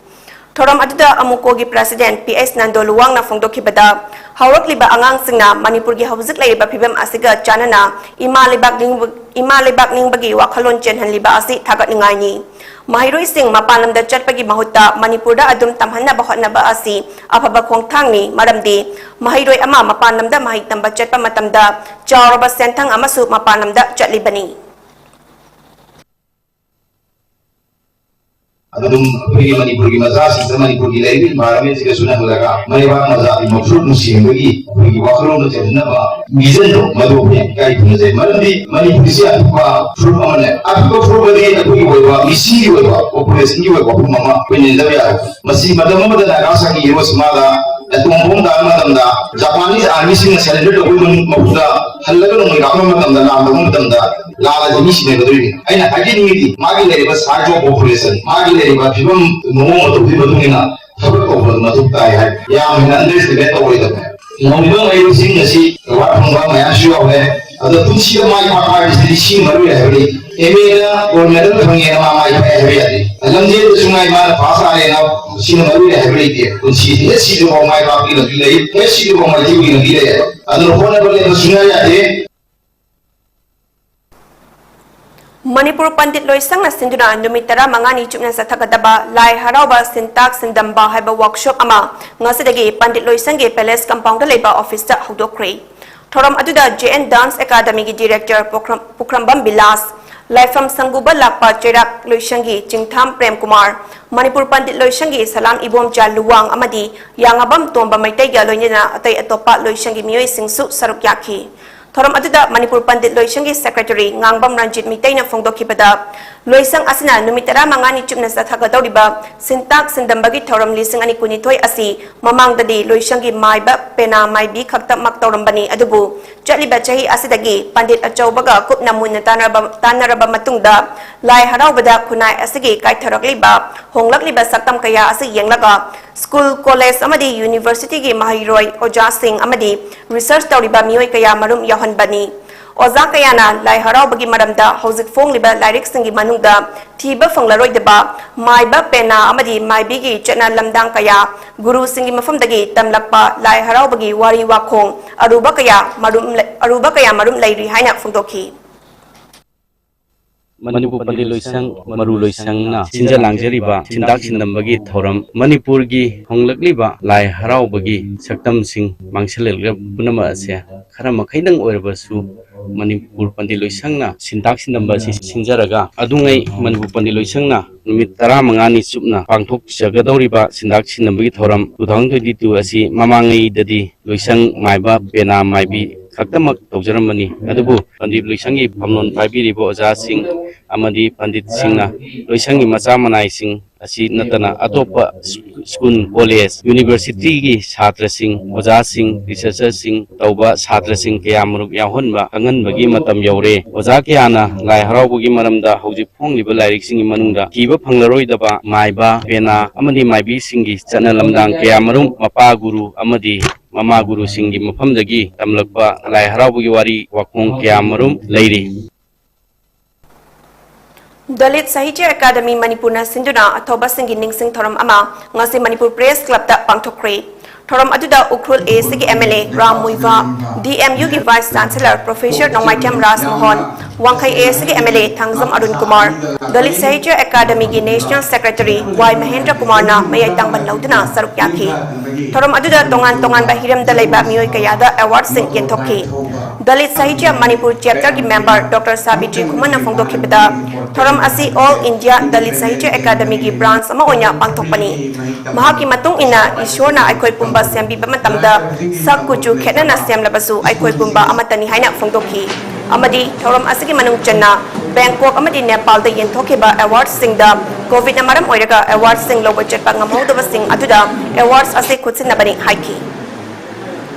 ꯊꯧꯔꯝ ꯑꯗꯨꯗ ꯑꯃꯨꯀꯣꯒꯤ ꯄ꯭ꯔꯦꯁꯤꯗꯦꯟꯠ ꯄꯤ ꯑꯦꯁ ꯅꯟꯗꯣ ꯂꯨꯋꯥꯡꯅ ꯐꯣꯡꯗꯣꯛꯈꯤꯕꯗ, ꯍꯧꯔꯛꯂꯤꯕ ꯑꯉꯥꯡꯁꯤꯡꯅ ꯃꯅꯤꯄꯨꯔꯒꯤ ꯍꯧꯖꯤꯛ ꯂꯩꯔꯤꯕ ꯐꯤꯕꯝ ꯑꯁꯤꯒ ꯆꯥꯟꯅꯅ ꯏꯃꯥ ꯂꯩꯕꯥꯛ ꯅꯤꯡꯕ-, ꯏꯃꯥ ꯂꯩꯕꯥꯛ ꯅꯤꯡꯕꯒꯤ ꯋꯥꯈꯜꯂꯣꯟ ꯆꯦꯟꯍꯜꯂꯤꯕ ꯑꯁꯤ ꯊꯥꯒꯠꯅꯤꯡꯉꯥꯏꯅꯤ꯫ ꯃꯍꯩꯔꯣꯏꯁꯤꯡ ꯃꯄꯥꯟ ꯂꯝꯗ ꯆꯠꯄꯒꯤ ꯃꯍꯨꯠꯇ ꯃꯅꯤꯄꯨꯔꯗ ꯑꯗꯨꯝ ꯇꯝꯍꯟꯅꯕ ꯍꯣꯠꯅꯕ ꯑꯁꯤ ꯑꯐꯕ ꯈꯣꯡꯊꯥꯡꯅꯤ, ꯃꯔꯝꯗꯤ ꯃꯍꯩꯔꯣꯏ ꯑꯃ ꯃꯄꯥꯟ ꯂꯝꯗ ꯃꯍꯩ ꯇꯝꯕ ꯆꯠꯄ ꯃꯇꯝꯗ ꯆꯥꯎꯔꯕ ꯁꯦꯟꯊꯪ ꯑꯃꯁꯨ ꯃꯄꯥꯟ ꯂꯝꯗ ꯆꯠꯂꯤꯕꯅꯤ꯫ ꯑꯗꯨꯝ ꯑꯩꯈꯣꯏꯒꯤ ꯃꯅꯤꯄꯨꯔꯒꯤ ꯃꯆꯥꯁꯤꯡꯗ ꯃꯅꯤꯄꯨꯔꯒꯤ ꯂꯩꯔꯤꯕ environment ꯁꯤꯒ ꯆꯨꯅꯍꯜꯂꯒ ꯃꯩꯕꯥꯛ ꯃꯆꯥꯒꯤ ꯃꯐꯨꯔꯨꯞ ꯅꯨꯡꯁꯤꯕꯒꯤ ꯑꯩꯈꯣꯏꯒꯤ ꯋꯥꯈꯜꯂꯣꯟꯗ ꯆꯦꯟꯁꯤꯟꯅꯕ vision ꯗꯣ ꯃꯗꯨ ꯑꯩꯈꯣꯏ ꯌꯥꯝ ꯏꯀꯥꯏ ꯈꯨꯝꯅꯖꯩ꯫ ꯃꯔꯝꯗꯤ ꯃꯅꯤꯄꯨꯔꯁꯤ ꯑꯄꯤꯛꯄ ꯐꯨꯔꯨꯞ ꯑꯃꯅꯦ꯫ ꯑꯄꯤꯛꯄ ꯐꯨꯔꯨꯞ ꯑꯗꯤ ꯑꯩꯈꯣꯏꯒꯤ ꯑꯣꯏꯕ ꯃꯤꯁꯤꯡꯒꯤ ꯑꯣꯏꯕ population ꯒꯤ ꯑꯣꯏꯕ ꯋꯥꯐꯝ ꯑꯃ ꯑꯩꯈꯣꯏ ꯅꯩꯅꯗꯕ ꯌꯥꯔꯣꯏ꯫ ꯃꯁꯤ ꯃꯇꯝ ꯑꯃꯗ ꯅꯥꯒꯥꯁꯥꯀꯤ ꯍꯤꯔꯣꯁꯤꯃꯥꯗ ꯑꯦꯇꯣꯝ ꯕꯣꯝ ꯇꯥꯕ ꯃꯇꯝꯗ ꯖꯄꯥꯅꯤꯁ ꯑꯥꯔꯃꯤꯁꯤꯡꯅ surrender ꯇꯧꯕꯒꯤ ꯃꯍꯨꯠꯇ ꯍꯜꯂꯒ ꯅꯣꯡꯃꯩ ꯀꯥꯞꯂꯝꯕ ꯃꯇꯝꯗ, ꯂꯥꯟ ꯇꯧꯕ ꯃꯇꯝꯗ ꯂꯥꯜꯂꯗꯤ ꯃꯤ ꯁꯤꯅꯒꯗꯣꯔꯤꯕꯅꯤ꯫ ꯑꯩꯅ ꯍꯥꯏꯖꯅꯤꯡꯉꯤꯗꯤ ꯃꯥꯒꯤ ꯂꯩꯔꯤꯕ size of population, ꯃꯥꯒꯤ ꯂꯩꯔꯤꯕ ꯐꯤꯕꯝ ꯃꯑꯣꯡ ꯃꯇꯧꯗꯨꯒꯤ ꯃꯇꯨꯡ ꯏꯟꯅ ꯊꯕꯛ ꯇꯧꯕ ꯃꯊꯧ ꯇꯥꯏ ꯍꯥꯏ꯫ ꯌꯥꯝ ꯍꯦꯟꯅ underestimate ꯇꯧꯔꯣꯏꯗꯕꯅꯦ꯫ ꯉꯝꯕ ꯉꯩꯕꯁꯤꯡ ꯑꯁꯤ award ꯐꯪꯕ ꯃꯌꯥꯝꯁꯨ ꯌꯥꯎꯔꯦ꯫ ꯑꯗꯣ ꯄꯨꯟꯁꯤꯗ ꯃꯥꯏ ꯄꯥꯛꯄ ꯍꯥꯏꯕꯁꯤꯗꯤ ꯁꯤ ꯃꯔꯨ ꯑꯣꯏ ꯍꯥꯏꯕ ꯂꯩꯇꯦ꯫ ꯑꯦꯝ ꯑꯦꯗ gold medal ꯐꯪꯉꯦꯅ ꯃꯥ ꯃꯥꯏ ꯄꯥꯛꯑꯦ ꯍꯥꯏꯕ ꯌꯥꯗꯦ꯫ ꯂꯝꯖꯦꯜꯗꯁꯨ ꯉꯥꯏ ꯃꯥꯅ first ꯇꯥꯔꯦꯅ ꯁꯤꯅ ꯃꯔꯨ ꯑꯣꯏ ꯍꯥꯏꯕ ꯂꯩꯇꯦ꯫ ꯄꯨꯟꯁꯤꯁꯤ ꯍꯦꯛ ꯁꯤꯗ꯭ꯔꯤꯐꯥꯎ ꯃꯥꯏ ꯄꯥꯛꯄꯒꯤ ꯂꯝꯕꯤ ꯂꯩ, ꯍꯦꯛ ꯁꯤꯗ꯭ꯔꯤꯐꯥꯎ ꯃꯥꯏꯊꯤꯕꯒꯤ ꯂꯝꯕꯤ ꯂꯩ꯫ ꯑꯗꯨꯅ ꯍꯣꯠꯅꯕ ꯂꯦꯞꯄ ꯁꯨꯡꯌꯥ ꯌꯥꯗꯦ꯫ ꯃꯅꯤꯄꯨꯔ ꯄꯟꯗꯤꯠ ꯂꯣꯏꯁꯪꯅ ꯁꯤꯟꯗꯨꯅ ꯅꯨꯃꯤꯠ ꯇꯔꯥꯃꯉꯥꯅꯤ ꯆꯨꯞꯅ ꯆꯠꯊꯒꯗꯕ ꯂꯥꯏ ꯍꯔꯥꯎꯕ ꯁꯤꯟꯇꯥꯛ ꯁꯤꯟꯗꯝꯕ ꯍꯥꯏꯕ workshop ꯑꯃ ꯉꯁꯤꯗꯒꯤ ꯄꯟꯗꯤꯠ ꯂꯣꯏꯁꯪꯒꯤ palace compound ꯗ ꯂꯩꯕ office ꯇ ꯍꯧꯗꯣꯛꯈ꯭ꯔꯦ꯫ ꯊꯧꯔꯝ ꯑꯗꯨꯗ J N Dance Academy ꯒꯤ director ꯄꯣꯈ꯭ꯔꯝ-, ꯄꯨꯈ꯭ꯔꯝꯕꯝ ꯕꯤꯂꯥꯁ, ꯂꯥꯏꯐꯝ ꯁꯪꯒꯨꯕ ꯂꯥꯛꯄ ꯆꯩꯔꯥꯛ ꯂꯣꯏꯁꯪꯒꯤ ꯆꯤꯡꯊꯥꯝ ꯄ꯭ꯔꯦꯝꯀꯨꯃꯥꯔ, ꯃꯅꯤꯄꯨꯔ ꯄꯟꯗꯤꯠ ꯂꯣꯏꯁꯪꯒꯤ ꯁꯂꯥꯝ ꯏꯕꯣꯝꯆꯥ ꯂꯨꯋꯥꯡ ꯑꯃꯗꯤ ꯌꯥꯉꯥꯕꯝ ꯇꯣꯝꯕ ꯃꯩꯇꯩꯒ ꯂꯣꯏꯅꯅ ꯑꯇꯩ ꯑꯇꯣꯞꯄ ꯂꯣꯏꯁꯪꯒꯤ ꯃꯤꯑꯣꯏꯁꯤꯡꯁꯨ ꯁꯔꯨꯛ ꯌꯥꯈꯤ꯫ ꯊꯧꯔꯝ ꯑꯗꯨꯗ ꯃꯅꯤꯄꯨꯔ ꯄꯟꯗꯤꯠ ꯂꯣꯏꯁꯪꯒꯤ ꯁꯦꯀ꯭ꯔꯦꯇꯔꯤ ꯉꯥꯡꯕꯝ ꯔꯟꯖꯤꯠ ꯃꯤꯇꯩꯅ ꯐꯣꯡꯗꯣꯛꯈꯤꯕꯗ, ꯂꯣꯏꯁꯪ ꯑꯁꯤꯅ ꯅꯨꯃꯤꯠ ꯇꯔꯥꯃꯉꯥꯅꯤ ꯆꯨꯞꯅ ꯆꯠꯊꯒꯗꯧꯔꯤꯕ ꯁꯤꯟꯇꯥꯛ ꯁꯤꯟꯗꯝꯕꯒꯤ ꯊꯧꯔꯝ ꯂꯤꯁꯤꯡ ꯑꯅꯤ ꯀꯨꯟꯅꯤꯊꯣꯏ ꯑꯁꯤ ꯃꯃꯥꯡꯗꯗꯤ ꯂꯣꯏꯁꯪꯒꯤ ꯃꯥꯏꯕ ꯄꯦꯅꯥ ꯃꯥꯏꯕꯤ ꯈꯛꯇꯃꯛ ꯇꯧꯔꯝꯕꯅꯤ꯫ ꯑꯗꯨꯕꯨ ꯆꯠꯂꯤꯕ ꯆꯍꯤ ꯑꯁꯤꯗꯒꯤ ꯄꯟꯗꯤꯠ ꯑꯆꯧꯕꯒ ꯀꯨꯞꯅ ꯃꯨꯟꯅ ꯇꯥꯟꯅꯔꯕ, ꯇꯥꯟꯅꯔꯕ ꯃꯇꯨꯡꯗ ꯂꯥꯏ ꯍꯔꯥꯎꯕꯗ ꯈꯨꯟꯅꯥꯏ ꯑꯁꯤꯒꯤ ꯀꯥꯏꯊꯔꯛꯂꯤꯕ ꯍꯣꯡꯂꯛꯂꯤꯕ ꯁꯛꯇꯝ ꯀꯌꯥ ꯑꯁꯤ ꯌꯦꯡꯂꯒ ꯁ꯭ꯀꯨꯜ, ꯀꯣꯂꯦꯖ ꯑꯃꯗꯤ ꯌꯨꯅꯤꯚꯔꯁꯤꯇꯤꯒꯤ ꯃꯍꯩꯔꯣꯏ, ꯑꯣꯖꯥꯁꯤꯡ ꯑꯃꯗꯤ ꯔꯤꯁꯔꯆ ꯇꯧꯔꯤꯕ ꯃꯤꯑꯣꯏ ꯀꯌꯥ ꯃꯔꯨꯝ ꯌꯥꯎꯍꯟꯕꯅꯤ꯫ ꯑꯣꯖꯥ ꯀꯌꯥꯅ ꯂꯥꯏ ꯍꯔꯥꯎꯕꯒꯤ ꯃꯔꯝꯗ ꯍꯧꯖꯤꯛ ꯐꯣꯡꯂꯤꯕ ꯂꯥꯏꯔꯤꯛꯁꯤꯡꯒꯤ ꯃꯅꯨꯡꯗ ꯊꯤꯕ ꯐꯪꯂꯔꯣꯏꯗꯕ ꯃꯥꯏꯕ ꯄꯦꯅꯥ ꯑꯃꯗꯤ ꯃꯥꯏꯕꯤꯒꯤ ꯆꯠꯅ ꯂꯝꯗꯥꯡ ꯀꯌꯥ, ꯒꯨꯔꯨꯁꯤꯡꯒꯤ ꯃꯐꯝꯗꯒꯤ ꯇꯝꯂꯛꯄ ꯂꯥꯏ ꯍꯔꯥꯎꯕꯒꯤ ꯋꯥꯔꯤ ꯋꯥꯈꯣꯡ ꯑꯔꯨꯕ ꯀꯌꯥ ꯃꯔꯨꯝ ꯂꯩ-, ꯑꯔꯨꯕ ꯀꯌꯥ ꯃꯔꯨꯝ ꯂꯩꯔꯤ ꯍꯥꯏꯅ ꯐꯣꯡꯗꯣꯛꯈꯤ꯫ ꯃꯅꯤꯄꯨꯔ ꯄꯟꯗꯤꯠ ꯂꯣꯏꯁꯪ, ꯃꯔꯨ ꯂꯣꯏꯁꯪꯅ ꯁꯤꯟꯖ ꯂꯥꯡꯖꯔꯤꯕ ꯁꯤꯟꯗꯥꯛ ꯁꯤꯟꯗꯝꯕꯒꯤ ꯊꯧꯔꯝ, ꯃꯅꯤꯄꯨꯔꯒꯤ ꯍꯣꯡꯂꯛꯂꯤꯕ ꯂꯥꯏ ꯍꯔꯥꯎꯕꯒꯤ ꯁꯛꯇꯝꯁꯤꯡ ꯃꯥꯡꯁꯤꯜꯂꯛꯂꯤꯕ ꯄꯨꯝꯅꯃꯛ ꯑꯁꯦ ꯈꯔ ꯃꯈꯩꯗꯪ ꯑꯣꯏꯔꯕꯁꯨ ꯃꯅꯤꯄꯨꯔ ꯄꯟꯗꯤꯠ ꯂꯣꯏꯁꯪꯅ ꯁꯤꯟꯗꯥꯛ ꯁꯤꯟꯗꯝꯕ ꯑꯁꯤ ꯁꯤꯟꯖꯔꯒ, ꯑꯗꯨꯉꯩ ꯃꯅꯤꯄꯨꯔ ꯄꯟꯗꯤꯠ ꯂꯣꯏꯁꯪꯅ ꯅꯨꯃꯤꯠ ꯇꯔꯥꯃꯉꯥꯅꯤ ꯆꯨꯞꯅ ꯄꯥꯡꯊꯣꯛꯆꯒꯗꯧꯔꯤꯕ ꯁꯤꯟꯗꯥꯛ ꯁꯤꯟꯗꯝꯕꯒꯤ ꯊꯧꯔꯝ two thousand twenty two ꯑꯁꯤ ꯃꯃꯥꯡꯉꯩꯗꯗꯤ ꯂꯣꯏꯁꯪ ꯃꯥꯏꯕ ꯄꯦꯅꯥ ꯃꯥꯏꯕꯤ ꯈꯛꯇꯃꯛ ꯇꯧꯖꯔꯝꯕꯅꯤ꯫ ꯑꯗꯨꯕꯨ ꯄꯟꯗꯤꯠ ꯂꯣꯏꯁꯪꯒꯤ ꯐꯝꯂꯣꯟ ꯄꯥꯏꯕꯤꯔꯤꯕ ꯑꯣꯖꯥꯁꯤꯡ ꯑꯃꯗꯤ ꯄꯟꯗꯤꯠꯁꯤꯡꯅ ꯂꯣꯏꯁꯪꯒꯤ ꯃꯆꯥ ꯃꯅꯥꯏꯁꯤꯡ ꯑꯁꯤ ꯅꯠꯇꯅ ꯑꯇꯣꯞꯄ ꯁ꯭ꯀꯨꯜ, ꯀꯣꯂꯦꯖ, ꯌꯨꯅꯤꯚꯔꯁꯤꯇꯤꯒꯤ ꯁꯥꯇ꯭ꯔꯁꯤꯡ, ꯑꯣꯖꯥꯁꯤꯡ, ꯔꯤꯁꯔꯆꯔꯁꯤꯡ ꯇꯧꯕ ꯁꯥꯇ꯭ꯔꯁꯤꯡ ꯀꯌꯥꯃꯔꯨꯝ ꯌꯥꯎꯍꯟꯕ ꯈꯪꯍꯟꯕꯒꯤ ꯃꯇꯝ ꯌꯧꯔꯦ꯫ ꯑꯣꯖꯥ ꯀꯌꯥꯅ ꯂꯥꯏ ꯍꯔꯥꯎꯕꯒꯤ ꯃꯔꯝꯗ ꯍꯧꯖꯤꯛ ꯐꯣꯡꯂꯤꯕ ꯂꯥꯏꯔꯤꯛꯁꯤꯡꯒꯤ ꯃꯅꯨꯡꯗ ꯊꯤꯕ ꯐꯪꯂꯔꯣꯏꯗꯕ ꯃꯥꯏꯕ, ꯄꯦꯅꯥ ꯑꯃꯗꯤ ꯃꯥꯏꯕꯤꯁꯤꯡꯒꯤ ꯆꯠꯅ ꯂꯝꯗꯥꯡ ꯀꯌꯥꯃꯔꯨꯝ ꯃꯄꯥ ꯒꯨꯔꯨ ꯑꯃꯗꯤ ꯃꯃꯥ ꯒꯨꯔꯨꯁꯤꯡꯒꯤ ꯃꯐꯝꯗꯒꯤ ꯇꯝꯂꯛꯄ ꯂꯥꯏ ꯍꯔꯥꯎꯕꯒꯤ ꯋꯥꯔꯤ ꯋꯥꯈꯣꯡ ꯀꯌꯥꯃꯔꯨꯝ ꯂꯩꯔꯤ꯫ ꯗꯂꯤꯠ ꯁꯥꯍꯤꯇ꯭ꯌ ꯑꯦꯀꯥꯗꯃꯤ ꯃꯅꯤꯄꯨꯔꯅ ꯁꯤꯟꯗꯨꯅ ꯑꯊꯧꯕꯁꯤꯡꯒꯤ ꯅꯤꯡꯁꯤꯡ ꯊꯧꯔꯝ ꯑꯃ ꯉꯁꯤ ꯃꯅꯤꯄꯨꯔ ꯄ꯭ꯔꯦꯁ ꯀ꯭ꯂꯕꯇ ꯄꯥꯡꯊꯣꯛꯈ꯭ꯔꯦ꯫ ꯊꯧꯔꯝ ꯑꯗꯨꯗ ꯎꯈ꯭ꯔꯨꯜ ꯑꯦꯁꯤꯒꯤ M L A Ram Muivah, D M ꯌꯨꯒꯤ vice chancellor professor Nongmaithem Raj Mohan, Wangkhei ꯑꯦꯁꯤꯒꯤ M L A Thangjam Arun Kumar, Dalit Sahitya ꯑꯦꯀꯥꯗꯃꯤꯒꯤ ꯅꯦꯁꯅꯦꯜ ꯁꯦꯀ꯭ꯔꯦꯇꯔꯤ ꯋꯥꯏ ꯃꯍꯦꯟꯗ꯭ꯔ ꯀꯨꯃꯥꯔꯅ ꯃꯌꯥꯏ ꯇꯪꯕꯟ ꯂꯧꯗꯨꯅ ꯁꯔꯨꯛ ꯌꯥꯈꯤ꯫ ꯊꯧꯔꯝ ꯑꯗꯨꯗ ꯇꯣꯉꯥꯟ ꯇꯣꯉꯥꯟꯕ ꯍꯤꯔꯝꯗ ꯂꯩꯕ ꯃꯤꯑꯣꯏ ꯀꯌꯥꯗ ꯑꯦꯋꯥꯔꯗꯁꯤꯡ ꯌꯦꯟꯊꯣꯛꯈꯤ꯫ Dalit Sahitya Manipur Chapter ꯒꯤ member Doctor Savitri Khumanꯅ ꯐꯣꯡꯗꯣꯛꯈꯤꯕꯗ, ꯊꯧꯔꯝ ꯑꯁꯤ All India Dalit Sahitya Academy ꯒꯤ branch ꯑꯃ ꯑꯣꯏꯅ ꯄꯥꯡꯊꯣꯛꯄꯅꯤ꯫ ꯃꯍꯥꯛꯀꯤ ꯃꯇꯨꯡ ꯏꯟꯅ, ꯏꯁꯣꯔꯅ ꯑꯩꯈꯣꯏ ꯄꯨꯝꯕ ꯁꯦꯝꯕꯤꯕ ꯃꯇꯝꯗ ꯁꯛ ꯀꯨꯆꯨ ꯈꯦꯠꯅꯅ ꯁꯦꯝꯂꯕꯁꯨ ꯑꯩꯈꯣꯏ ꯄꯨꯝꯕ ꯑꯃꯠꯇꯅꯤ ꯍꯥꯏꯅ ꯐꯣꯡꯗꯣꯛꯈꯤ꯫ ꯑꯃꯗꯤ ꯊꯧꯔꯝ ꯑꯁꯤꯒꯤ ꯃꯅꯨꯡ ꯆꯟꯅ ꯕꯦꯡꯀꯣꯛ ꯑꯃꯗꯤ ꯅꯦꯄꯥꯜꯗ ꯌꯦꯟꯊꯣꯛꯈꯤꯕ awardꯁꯤꯡꯗ COVIDꯅ ꯃꯔꯝ ꯑꯣꯏꯔꯒ awardꯁꯤꯡ ꯂꯧꯕ ꯆꯠꯄ ꯉꯝꯍꯧꯗꯕꯁꯤꯡ ꯑꯗꯨꯗ awards ꯑꯁꯤ ꯈꯨꯠꯁꯤꯟꯅꯕꯅꯤ ꯍꯥꯏꯈꯤ꯫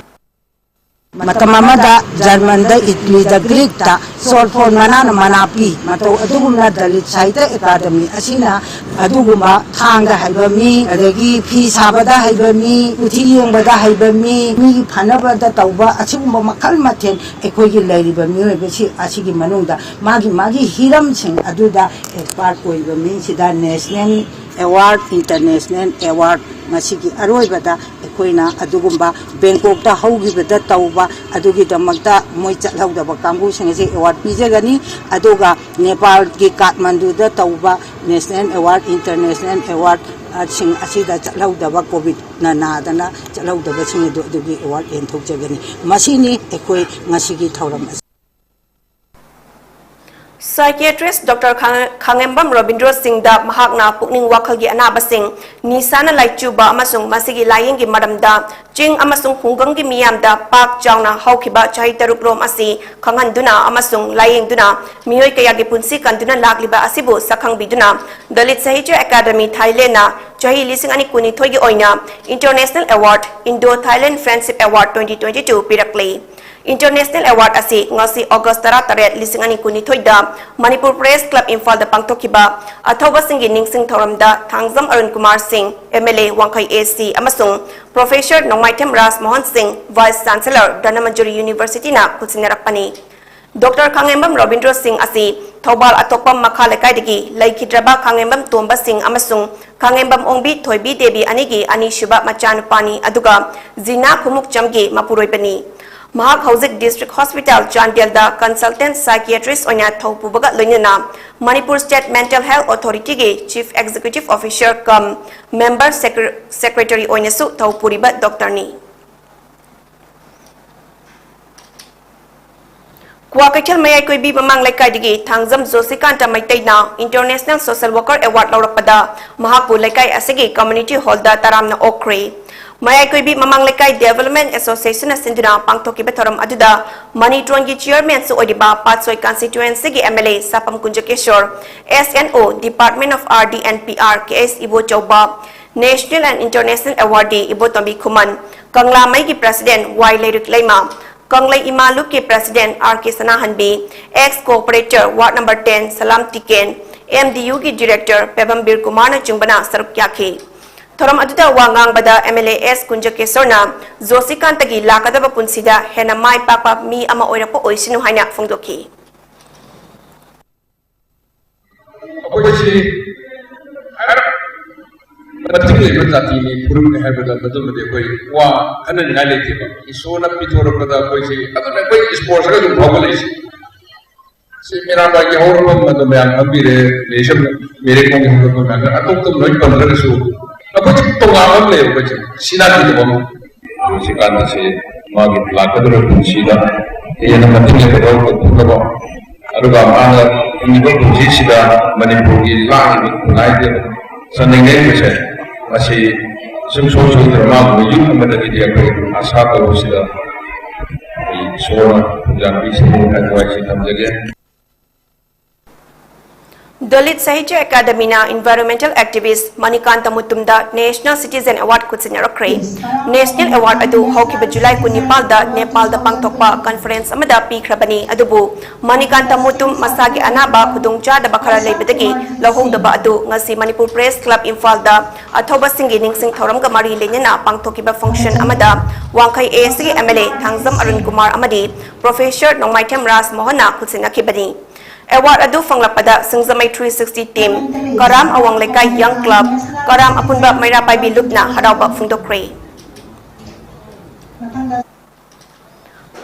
ꯃꯇꯝ ꯑꯃꯗ ꯖꯔꯃꯟꯗ, ꯏꯇꯂꯤꯗ, ꯒ꯭ꯔꯤꯛꯇ ꯁꯣꯔꯐꯣꯟ ꯃꯅꯥꯅ ꯃꯅꯥ ꯄꯤ꯫ ꯃꯇꯧ ꯑꯗꯨꯒꯨꯝꯅ ꯗꯂꯤꯠ ꯁꯥꯍꯤꯇ꯭ꯌ ꯑꯦꯀꯥꯗꯃꯤ ꯑꯁꯤꯅ ꯑꯗꯨꯒꯨꯝꯕ ꯊꯥꯡꯗ ꯍꯩꯕ ꯃꯤ, ꯑꯗꯒꯤ ꯐꯤ ꯁꯥꯕꯗ ꯍꯩꯕ ꯃꯤ, ꯎꯊꯤ ꯌꯦꯡꯕꯗ ꯍꯩꯕ ꯃꯤ, ꯃꯤꯒꯤ ꯐꯅꯕꯗ ꯇꯧꯕ, ꯑꯁꯤꯒꯨꯝꯕ ꯃꯈꯜ ꯃꯊꯦꯜ ꯑꯩꯈꯣꯏꯒꯤ ꯂꯩꯔꯤꯕ ꯃꯤꯑꯣꯏꯕꯁꯤ ꯑꯁꯤꯒꯤ ꯃꯅꯨꯡꯗ ꯃꯥꯒꯤ ꯃꯥꯒꯤ ꯍꯤꯔꯝꯁꯤꯡ ꯑꯗꯨꯗ expert ꯑꯣꯏꯕ ꯃꯤꯁꯤꯗ national award, international award, ꯃꯁꯤꯒꯤ ꯑꯔꯣꯏꯕꯗ ꯑꯩꯈꯣꯏꯅ ꯑꯗꯨꯒꯨꯝꯕ ꯕꯦꯡꯀꯣꯛꯇ ꯍꯧꯈꯤꯕꯗ ꯇꯧꯕ ꯑꯗꯨꯒꯤꯗꯃꯛꯇ ꯃꯣꯏ ꯆꯠꯍꯧꯗꯕ ꯀꯥꯡꯕꯨꯁꯤꯡ ꯑꯁꯤ award ꯄꯤꯖꯒꯅꯤ꯫ ꯑꯗꯨꯒ ꯅꯦꯄꯥꯜꯒꯤ ꯀꯥꯊꯃꯟꯗꯨꯗ ꯇꯧꯕ national award, international award ꯁꯤꯡ ꯑꯁꯤꯗ ꯆꯠꯍꯧꯗꯕ, COVIDꯅ ꯅꯥꯗꯅ ꯆꯠꯍꯧꯗꯕꯁꯤꯡ ꯑꯗꯨ ꯑꯗꯨꯒꯤ award ꯌꯦꯟꯊꯣꯛꯆꯒꯅꯤ꯫ ꯃꯁꯤꯅꯤ ꯑꯩꯈꯣꯏ ꯉꯁꯤꯒꯤ ꯊꯧꯔꯝ ꯑꯁꯤ꯫ Psychiatrist Doctor ꯈꯥꯡ-, ꯈꯥꯉꯦꯝꯕꯝ ꯔꯣꯕꯤꯟꯗ꯭ꯔꯣ ꯁꯤꯡꯗ ꯃꯍꯥꯛꯅ ꯄꯨꯛꯅꯤꯡ ꯋꯥꯈꯜꯒꯤ ꯑꯅꯥꯕꯁꯤꯡ, ꯅꯤꯁꯥꯅ ꯂꯥꯏꯆꯨꯕ ꯑꯃꯁꯨꯡ ꯃꯁꯤꯒꯤ ꯂꯥꯌꯦꯡꯒꯤ ꯃꯔꯝꯗ ꯆꯤꯡ ꯑꯃꯁꯨꯡ ꯈꯨꯡꯒꯪꯒꯤ ꯃꯤꯌꯥꯝꯗ ꯄꯥꯛ ꯆꯥꯎꯅ ꯍꯧꯈꯤꯕ ꯆꯍꯤ ꯇꯔꯨꯛ ꯔꯣꯝ ꯑꯁꯤ ꯈꯪꯍꯟꯗꯨꯅ ꯑꯃꯁꯨꯡ ꯂꯥꯌꯦꯡꯗꯨꯅ ꯃꯤꯑꯣꯏ ꯀꯌꯥꯒꯤ ꯄꯨꯟꯁꯤ ꯀꯟꯗꯨꯅ ꯂꯥꯛꯂꯤꯕ ꯑꯁꯤꯕꯨ ꯁꯛꯈꯪꯕꯤꯗꯨꯅ, Dalit Sahitya Academy Thailandꯅ ꯆꯍꯤ ꯂꯤꯁꯤꯡ ꯑꯅꯤ ꯀꯨꯟꯅꯤꯊꯣꯏꯒꯤ ꯑꯣꯏꯅ International Award, Indo-Thailand Friendship Award twenty twenty-two ꯄꯤꯔꯛꯂꯤ꯫ International Award ꯑꯁꯤ ꯉꯁꯤ August ꯇꯔꯥꯇꯔꯦꯠ, ꯂꯤꯁꯤꯡ ꯑꯅꯤ ꯀꯨꯟꯅꯤꯊꯣꯏꯗ Manipur Press Club ꯏꯝꯐꯥꯜꯗ ꯄꯥꯡꯊꯣꯛꯈꯤꯕ ꯑꯊꯧꯕꯁꯤꯡꯒꯤ ꯅꯤꯡꯁꯤꯡ ꯊꯧꯔꯝꯗ ꯊꯥꯡꯖꯝ ꯑꯔꯨꯟ ꯀꯨꯃꯥꯔ ꯁꯤꯡ, MLA ꯋꯥꯡꯈꯩ AC, ꯑꯃꯁꯨꯡ Professor ꯅꯣꯡꯃꯥꯏꯊꯦꯝ ꯔꯥꯖ ꯃꯣꯍꯟ ꯁꯤꯡ, Vice Chancellor Dhanamanjuri Universityꯅ ꯈꯨꯠꯁꯤꯟꯅꯔꯛꯄꯅꯤ꯫ Doctor ꯈꯥꯉꯦꯝꯕꯝ Robindro ꯁꯤꯡ ꯑꯁꯤ ꯊꯧꯕꯥꯜ ꯑꯇꯣꯞꯄꯝ ꯃꯈꯥ ꯂꯩꯀꯥꯏꯗꯒꯤ ꯂꯩꯈꯤꯗ꯭ꯔꯕ ꯈꯥꯉꯦꯝꯕꯝ ꯇꯣꯝꯕ ꯁꯤꯡ ꯑꯃꯁꯨꯡ ꯈꯥꯉꯦꯝꯕꯝ ꯑꯣꯡꯕꯤ ꯊꯣꯏꯕꯤ ꯗꯦꯕꯤ ꯑꯅꯤꯒꯤ ꯑꯅꯤꯁꯨꯕ ꯃꯆꯥꯅꯨꯄꯥꯅꯤ, ꯑꯗꯨꯒ ꯖꯤꯅꯥ ꯈꯨꯃꯨꯛꯆꯝꯒꯤ ꯃꯄꯨꯔꯣꯏꯕꯅꯤ꯫ ꯃꯍꯥꯛ ꯍꯧꯖꯤꯛ District Hospital ꯆꯥꯟꯗꯦꯜꯗ consultant psychiatrist ꯑꯣꯏꯅ ꯊꯧ ꯄꯨꯕꯒ ꯂꯣꯏꯅꯅ Manipur State Mental Health Authorityꯒꯤ Chief Executive Officer cum Member Secre-, Secretary ꯑꯣꯏꯅꯁꯨ ꯊꯧ ꯄꯨꯔꯤꯕ doctorꯅꯤ꯫ ꯀ꯭ꯋꯥꯀꯩꯊꯦꯜ ꯃꯌꯥꯏ ꯀꯣꯏꯕꯤ ꯃꯃꯥꯡ ꯂꯩꯀꯥꯏꯗꯒꯤ Thangjam ꯖꯣꯁꯤꯀꯥꯟꯇ ꯃꯩꯇꯩꯅ International Social Worker Award ꯂꯧꯔꯛꯄꯗ ꯃꯍꯥꯛꯄꯨ ꯂꯩꯀꯥꯏ ꯑꯁꯤꯒꯤ community hallꯗ ꯇꯔꯥꯝꯅ ꯑꯣꯛꯈ꯭ꯔꯦ꯫ ꯃꯌꯥꯏ ꯀꯣꯏꯕꯤ ꯃꯃꯥꯡ ꯂꯩꯀꯥꯏ Development Associationꯅ ꯁꯤꯟꯗꯨꯅ ꯄꯥꯡꯊꯣꯛꯈꯤꯕ ꯊꯧꯔꯝ ꯑꯗꯨꯗ ꯃꯅꯤ ꯇ꯭ꯔꯣꯟꯒꯤ chairmanꯁꯨ ꯑꯣꯏꯔꯤꯕ ꯄꯥꯠꯁꯣꯏ constituencyꯒꯤ MLA ꯁꯥꯄꯝ ꯀꯨꯟꯖꯀꯦꯁꯣꯔ, S N O, Department of R D and P R, K S Ibochouba, National and International Awardee Ibotombi Khuman, ꯀꯪꯂꯥꯃꯩꯒꯤ president Y ꯂꯩꯔꯤꯛ ꯂꯩꯃ, ꯀꯪꯂꯩ ꯏꯃꯥ ꯂꯨꯞꯀꯤ president R K ꯁꯅꯥꯍꯟꯕꯤ, ex co-operator ward number ten ꯁꯂꯥꯝ ꯇꯤꯀꯦꯟ, M D Uꯒꯤ director ꯄꯦꯕꯝꯕꯤꯔ ꯀꯨꯃꯥꯔꯅꯆꯤꯡꯕꯅ ꯁꯔꯨꯛ ꯌꯥꯈꯤ꯫ ꯊꯧꯔꯝ ꯑꯗꯨꯗ ꯋꯥ ꯉꯥꯡꯕꯗ MLA S ꯀꯨꯟꯖꯀꯦꯁꯣꯔꯅ ꯖꯣꯁꯤꯀꯥꯟꯇꯒꯤ ꯂꯥꯛꯀꯗꯕ ꯄꯨꯟꯁꯤꯗ ꯍꯦꯟꯅ ꯃꯥꯏ ꯄꯥꯛꯄ ꯃꯤ ꯑꯃ ꯑꯣꯏꯔꯛꯄ ꯑꯣꯏꯁꯅꯨ ꯍꯥꯏꯅ ꯐꯣꯡꯗꯣꯛꯈꯤ꯫ ꯑꯩꯈꯣꯏꯁꯤ ꯃꯇꯤꯛ ꯂꯩꯕ ꯖꯥꯇꯤꯅꯤ, ꯐꯨꯔꯨꯞꯅꯤ ꯍꯥꯏꯕꯗ ꯃꯗꯨꯃꯗꯤ ꯑꯩꯈꯣꯏ ꯋꯥ ꯈꯟꯅꯅꯤꯡꯉꯥꯏ ꯂꯩꯇꯦꯕ꯫ ꯏꯁꯣꯔꯅ ꯄꯤꯊꯣꯔꯛꯄꯗ ꯑꯩꯈꯣꯏꯁꯤ ꯑꯗꯨꯅ ꯑꯩꯈꯣꯏ sportsꯇꯒ ꯑꯗꯨꯝ ꯐꯥꯎꯒꯠꯂꯛꯏꯁꯦ꯫ ꯁꯤ ꯃꯤꯔꯥꯕꯥꯏꯒꯤ ꯍꯧꯔꯛꯐꯝ ꯑꯗꯨ ꯃꯌꯥꯝ ꯈꯪꯕꯤꯔꯦ, ꯂꯩꯁꯝ ꯃꯦꯔꯤ ꯀꯣꯝꯒꯤ ꯍꯧꯔꯛꯐꯝ ꯃꯌꯥꯝ, ꯑꯇꯣꯞꯄ ꯂꯣꯏ ꯄꯟꯗ꯭ꯔꯒꯁꯨ ꯑꯩꯈꯣꯏꯁꯤ ꯇꯣꯉꯥꯟꯕ ꯑꯃ ꯂꯩꯌꯦꯕ꯫ ꯑꯩꯈꯣꯏꯁꯦ ꯁꯤꯅꯥ ꯀꯩꯗꯧꯕ ꯍꯧꯖꯤꯛꯀꯥꯟ ꯑꯁꯤ ꯃꯥꯒꯤ ꯂꯥꯛꯀꯗꯧꯔꯤꯕ ꯄꯨꯟꯁꯤꯗ ꯍꯦꯟꯅ ꯃꯇꯤꯛ ꯂꯩꯕ ꯊꯕꯛ ꯇꯧꯊꯣꯛꯅꯕ, ꯑꯗꯨꯒ ꯃꯥꯅ ꯍꯤꯡꯂꯤꯕ ꯄꯨꯟꯁꯤꯁꯤꯗ ꯃꯅꯤꯄꯨꯔꯒꯤ ꯂꯥꯡꯉꯤꯕ ꯈꯨꯟꯅꯥꯏꯗ ꯆꯟꯅꯩ ꯂꯩꯔꯤꯕꯁꯦ, ꯃꯁꯤ ꯁꯨꯡꯁꯣꯏ ꯁꯣꯏꯗꯅ ꯃꯥꯒꯨꯝꯕ youth ꯑꯃꯗꯒꯤꯗꯤ ꯑꯩꯈꯣꯏ ꯑꯥꯁꯥ ꯇꯧꯕꯁꯤꯗ ꯑꯩ ꯏꯁꯣꯔꯅ ꯈꯨꯗꯣꯡꯆꯥꯕ ꯄꯤꯁꯅꯨ ꯍꯥꯏꯕ ꯋꯥꯍꯩꯁꯤ ꯊꯝꯖꯒꯦ꯫ Dalit Sahitya Academyꯅ environmental activist Manikanta ꯃꯨꯇꯨꯝꯗ National Citizen Award ꯈꯨꯠꯁꯤꯟꯅꯔꯛꯈ꯭ꯔꯦ꯫ National Award ꯑꯗꯨ ꯍꯧꯈꯤꯕ ꯖꯨꯂꯥꯏ ꯀꯨꯟꯅꯤꯄꯥꯜꯗ ꯅꯦꯄꯥꯜꯗ ꯄꯥꯡꯊꯣꯛꯄ conference ꯑꯃꯗ ꯄꯤꯈ꯭ꯔꯕꯅꯤ, ꯑꯗꯨꯕꯨ ꯃꯅꯤꯀꯥꯟꯇ ꯃꯨꯇꯨꯝ ꯃꯁꯥꯒꯤ ꯑꯅꯥꯕ ꯈꯨꯗꯣꯡꯆꯥꯗꯕ ꯈꯔ ꯂꯩꯕꯗꯒꯤ ꯂꯧꯍꯧꯗꯕ ꯑꯗꯨ ꯉꯁꯤ ꯃꯅꯤꯄꯨꯔ Press Club ꯏꯝꯐꯥꯜꯗ ꯑꯊꯧꯕꯁꯤꯡꯒꯤ ꯅꯤꯡꯁꯤꯡ ꯊꯧꯔꯝꯒ ꯃꯔꯤ ꯂꯩꯅꯅ ꯄꯥꯡꯊꯣꯛꯈꯤꯕ function ꯑꯃꯗ ꯋꯥꯡꯈꯩ A Cꯒꯤ MLA ꯊꯥꯡꯖꯝ ꯑꯔꯨꯟ ꯀꯨꯃꯥꯔ ꯑꯃꯗꯤ Professor ꯅꯣꯡꯃꯥꯏꯊꯦꯝ ꯔꯥꯖ ꯃꯣꯍꯟꯅ ꯈꯨꯠꯁꯤꯟꯅꯈꯤꯕꯅꯤ꯫ Award ꯑꯗꯨ ꯐꯪꯂꯛꯄꯗ ꯁꯤꯡꯖꯃꯩ three sixty team, ꯀꯔꯥꯝ ꯑꯋꯥꯡ ꯂꯩꯀꯥꯏ young club, ꯀꯔꯥꯝ ꯑꯄꯨꯟꯕ ꯃꯩꯔꯥ ꯄꯥꯏꯕꯤ ꯂꯨꯞꯅ ꯍꯔꯥꯎꯕ ꯐꯣꯡꯗꯣꯛꯈ꯭ꯔꯦ꯫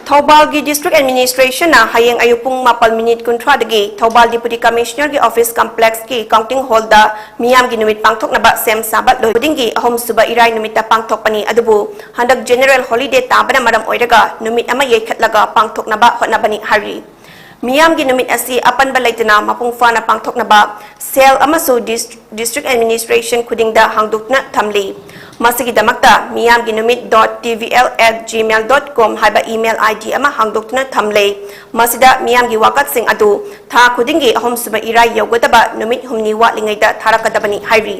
ꯊꯧꯕꯥꯜꯒꯤ District Administration ꯅ ꯍꯌꯦꯡ ꯑꯌꯨꯛ ꯄꯨꯡ ꯃꯥꯄꯜ ꯃꯤꯅꯤꯠ ꯀꯨꯟꯊ꯭ꯔꯥꯗꯒꯤ ꯊꯧꯕꯥꯜ Deputy Commissioner ꯒꯤ office complex ꯀꯤ counting hall ꯗ ꯃꯤꯌꯥꯝꯒꯤ ꯅꯨꯃꯤꯠ ꯄꯥꯡꯊꯣꯛꯅꯕ ꯁꯦꯝ ꯁꯥꯕ ꯂꯣꯏ ꯈꯨꯗꯤꯡꯒꯤ ꯑꯍꯨꯝꯁꯨꯕ ꯏꯔꯥꯏ ꯅꯨꯃꯤꯠꯇ ꯄꯥꯡꯊꯣꯛꯄꯅꯤ꯫ ꯑꯗꯨꯕꯨ ꯍꯟꯗꯛ general holiday ꯇꯥꯕꯅ ꯃꯔꯝ ꯑꯣꯏꯔꯒ ꯅꯨꯃꯤꯠ ꯑꯃ ꯌꯩꯊꯠꯂꯒ ꯄꯥꯡꯊꯣꯛꯅꯕ ꯍꯣꯠꯅꯕꯅꯤ ꯍꯥꯏꯔꯤ꯫ ꯃꯤꯌꯥꯝꯒꯤ ꯅꯨꯃꯤꯠ ꯑꯁꯤ ꯑꯄꯟꯕ ꯂꯩꯇꯅ ꯃꯄꯨꯡ ꯐꯥꯅ ꯄꯥꯡꯊꯣꯛꯅꯕ cell ꯑꯃꯁꯨ dis-, District Administration ꯈꯨꯗꯤꯡꯗ ꯍꯥꯡꯗꯣꯛꯇꯨꯅ ꯊꯝꯂꯤ꯫ ꯃꯁꯤꯒꯤꯗꯃꯛꯇ ꯃꯤꯌꯥꯝꯒꯤ ꯅꯨꯃꯤꯠ dot T V L at gmail dot com ꯍꯥꯏꯕ email I D ꯑꯃ ꯍꯥꯡꯗꯣꯛꯇꯨꯅ ꯊꯝꯂꯦ꯫ ꯃꯁꯤꯗ ꯃꯤꯌꯥꯝꯒꯤ ꯋꯥꯀꯠꯁꯤꯡ ꯑꯗꯨ ꯊꯥ ꯈꯨꯗꯤꯡꯒꯤ ꯑꯍꯨꯝꯁꯨꯕ ꯏꯔꯥꯏ ꯌꯧꯒꯗꯕ ꯅꯨꯃꯤꯠ ꯍꯨꯝꯅꯤ ꯋꯥꯠꯂꯤꯉꯩꯗ ꯊꯥꯔꯛꯀꯗꯕꯅꯤ ꯍꯥꯏꯔꯤ꯫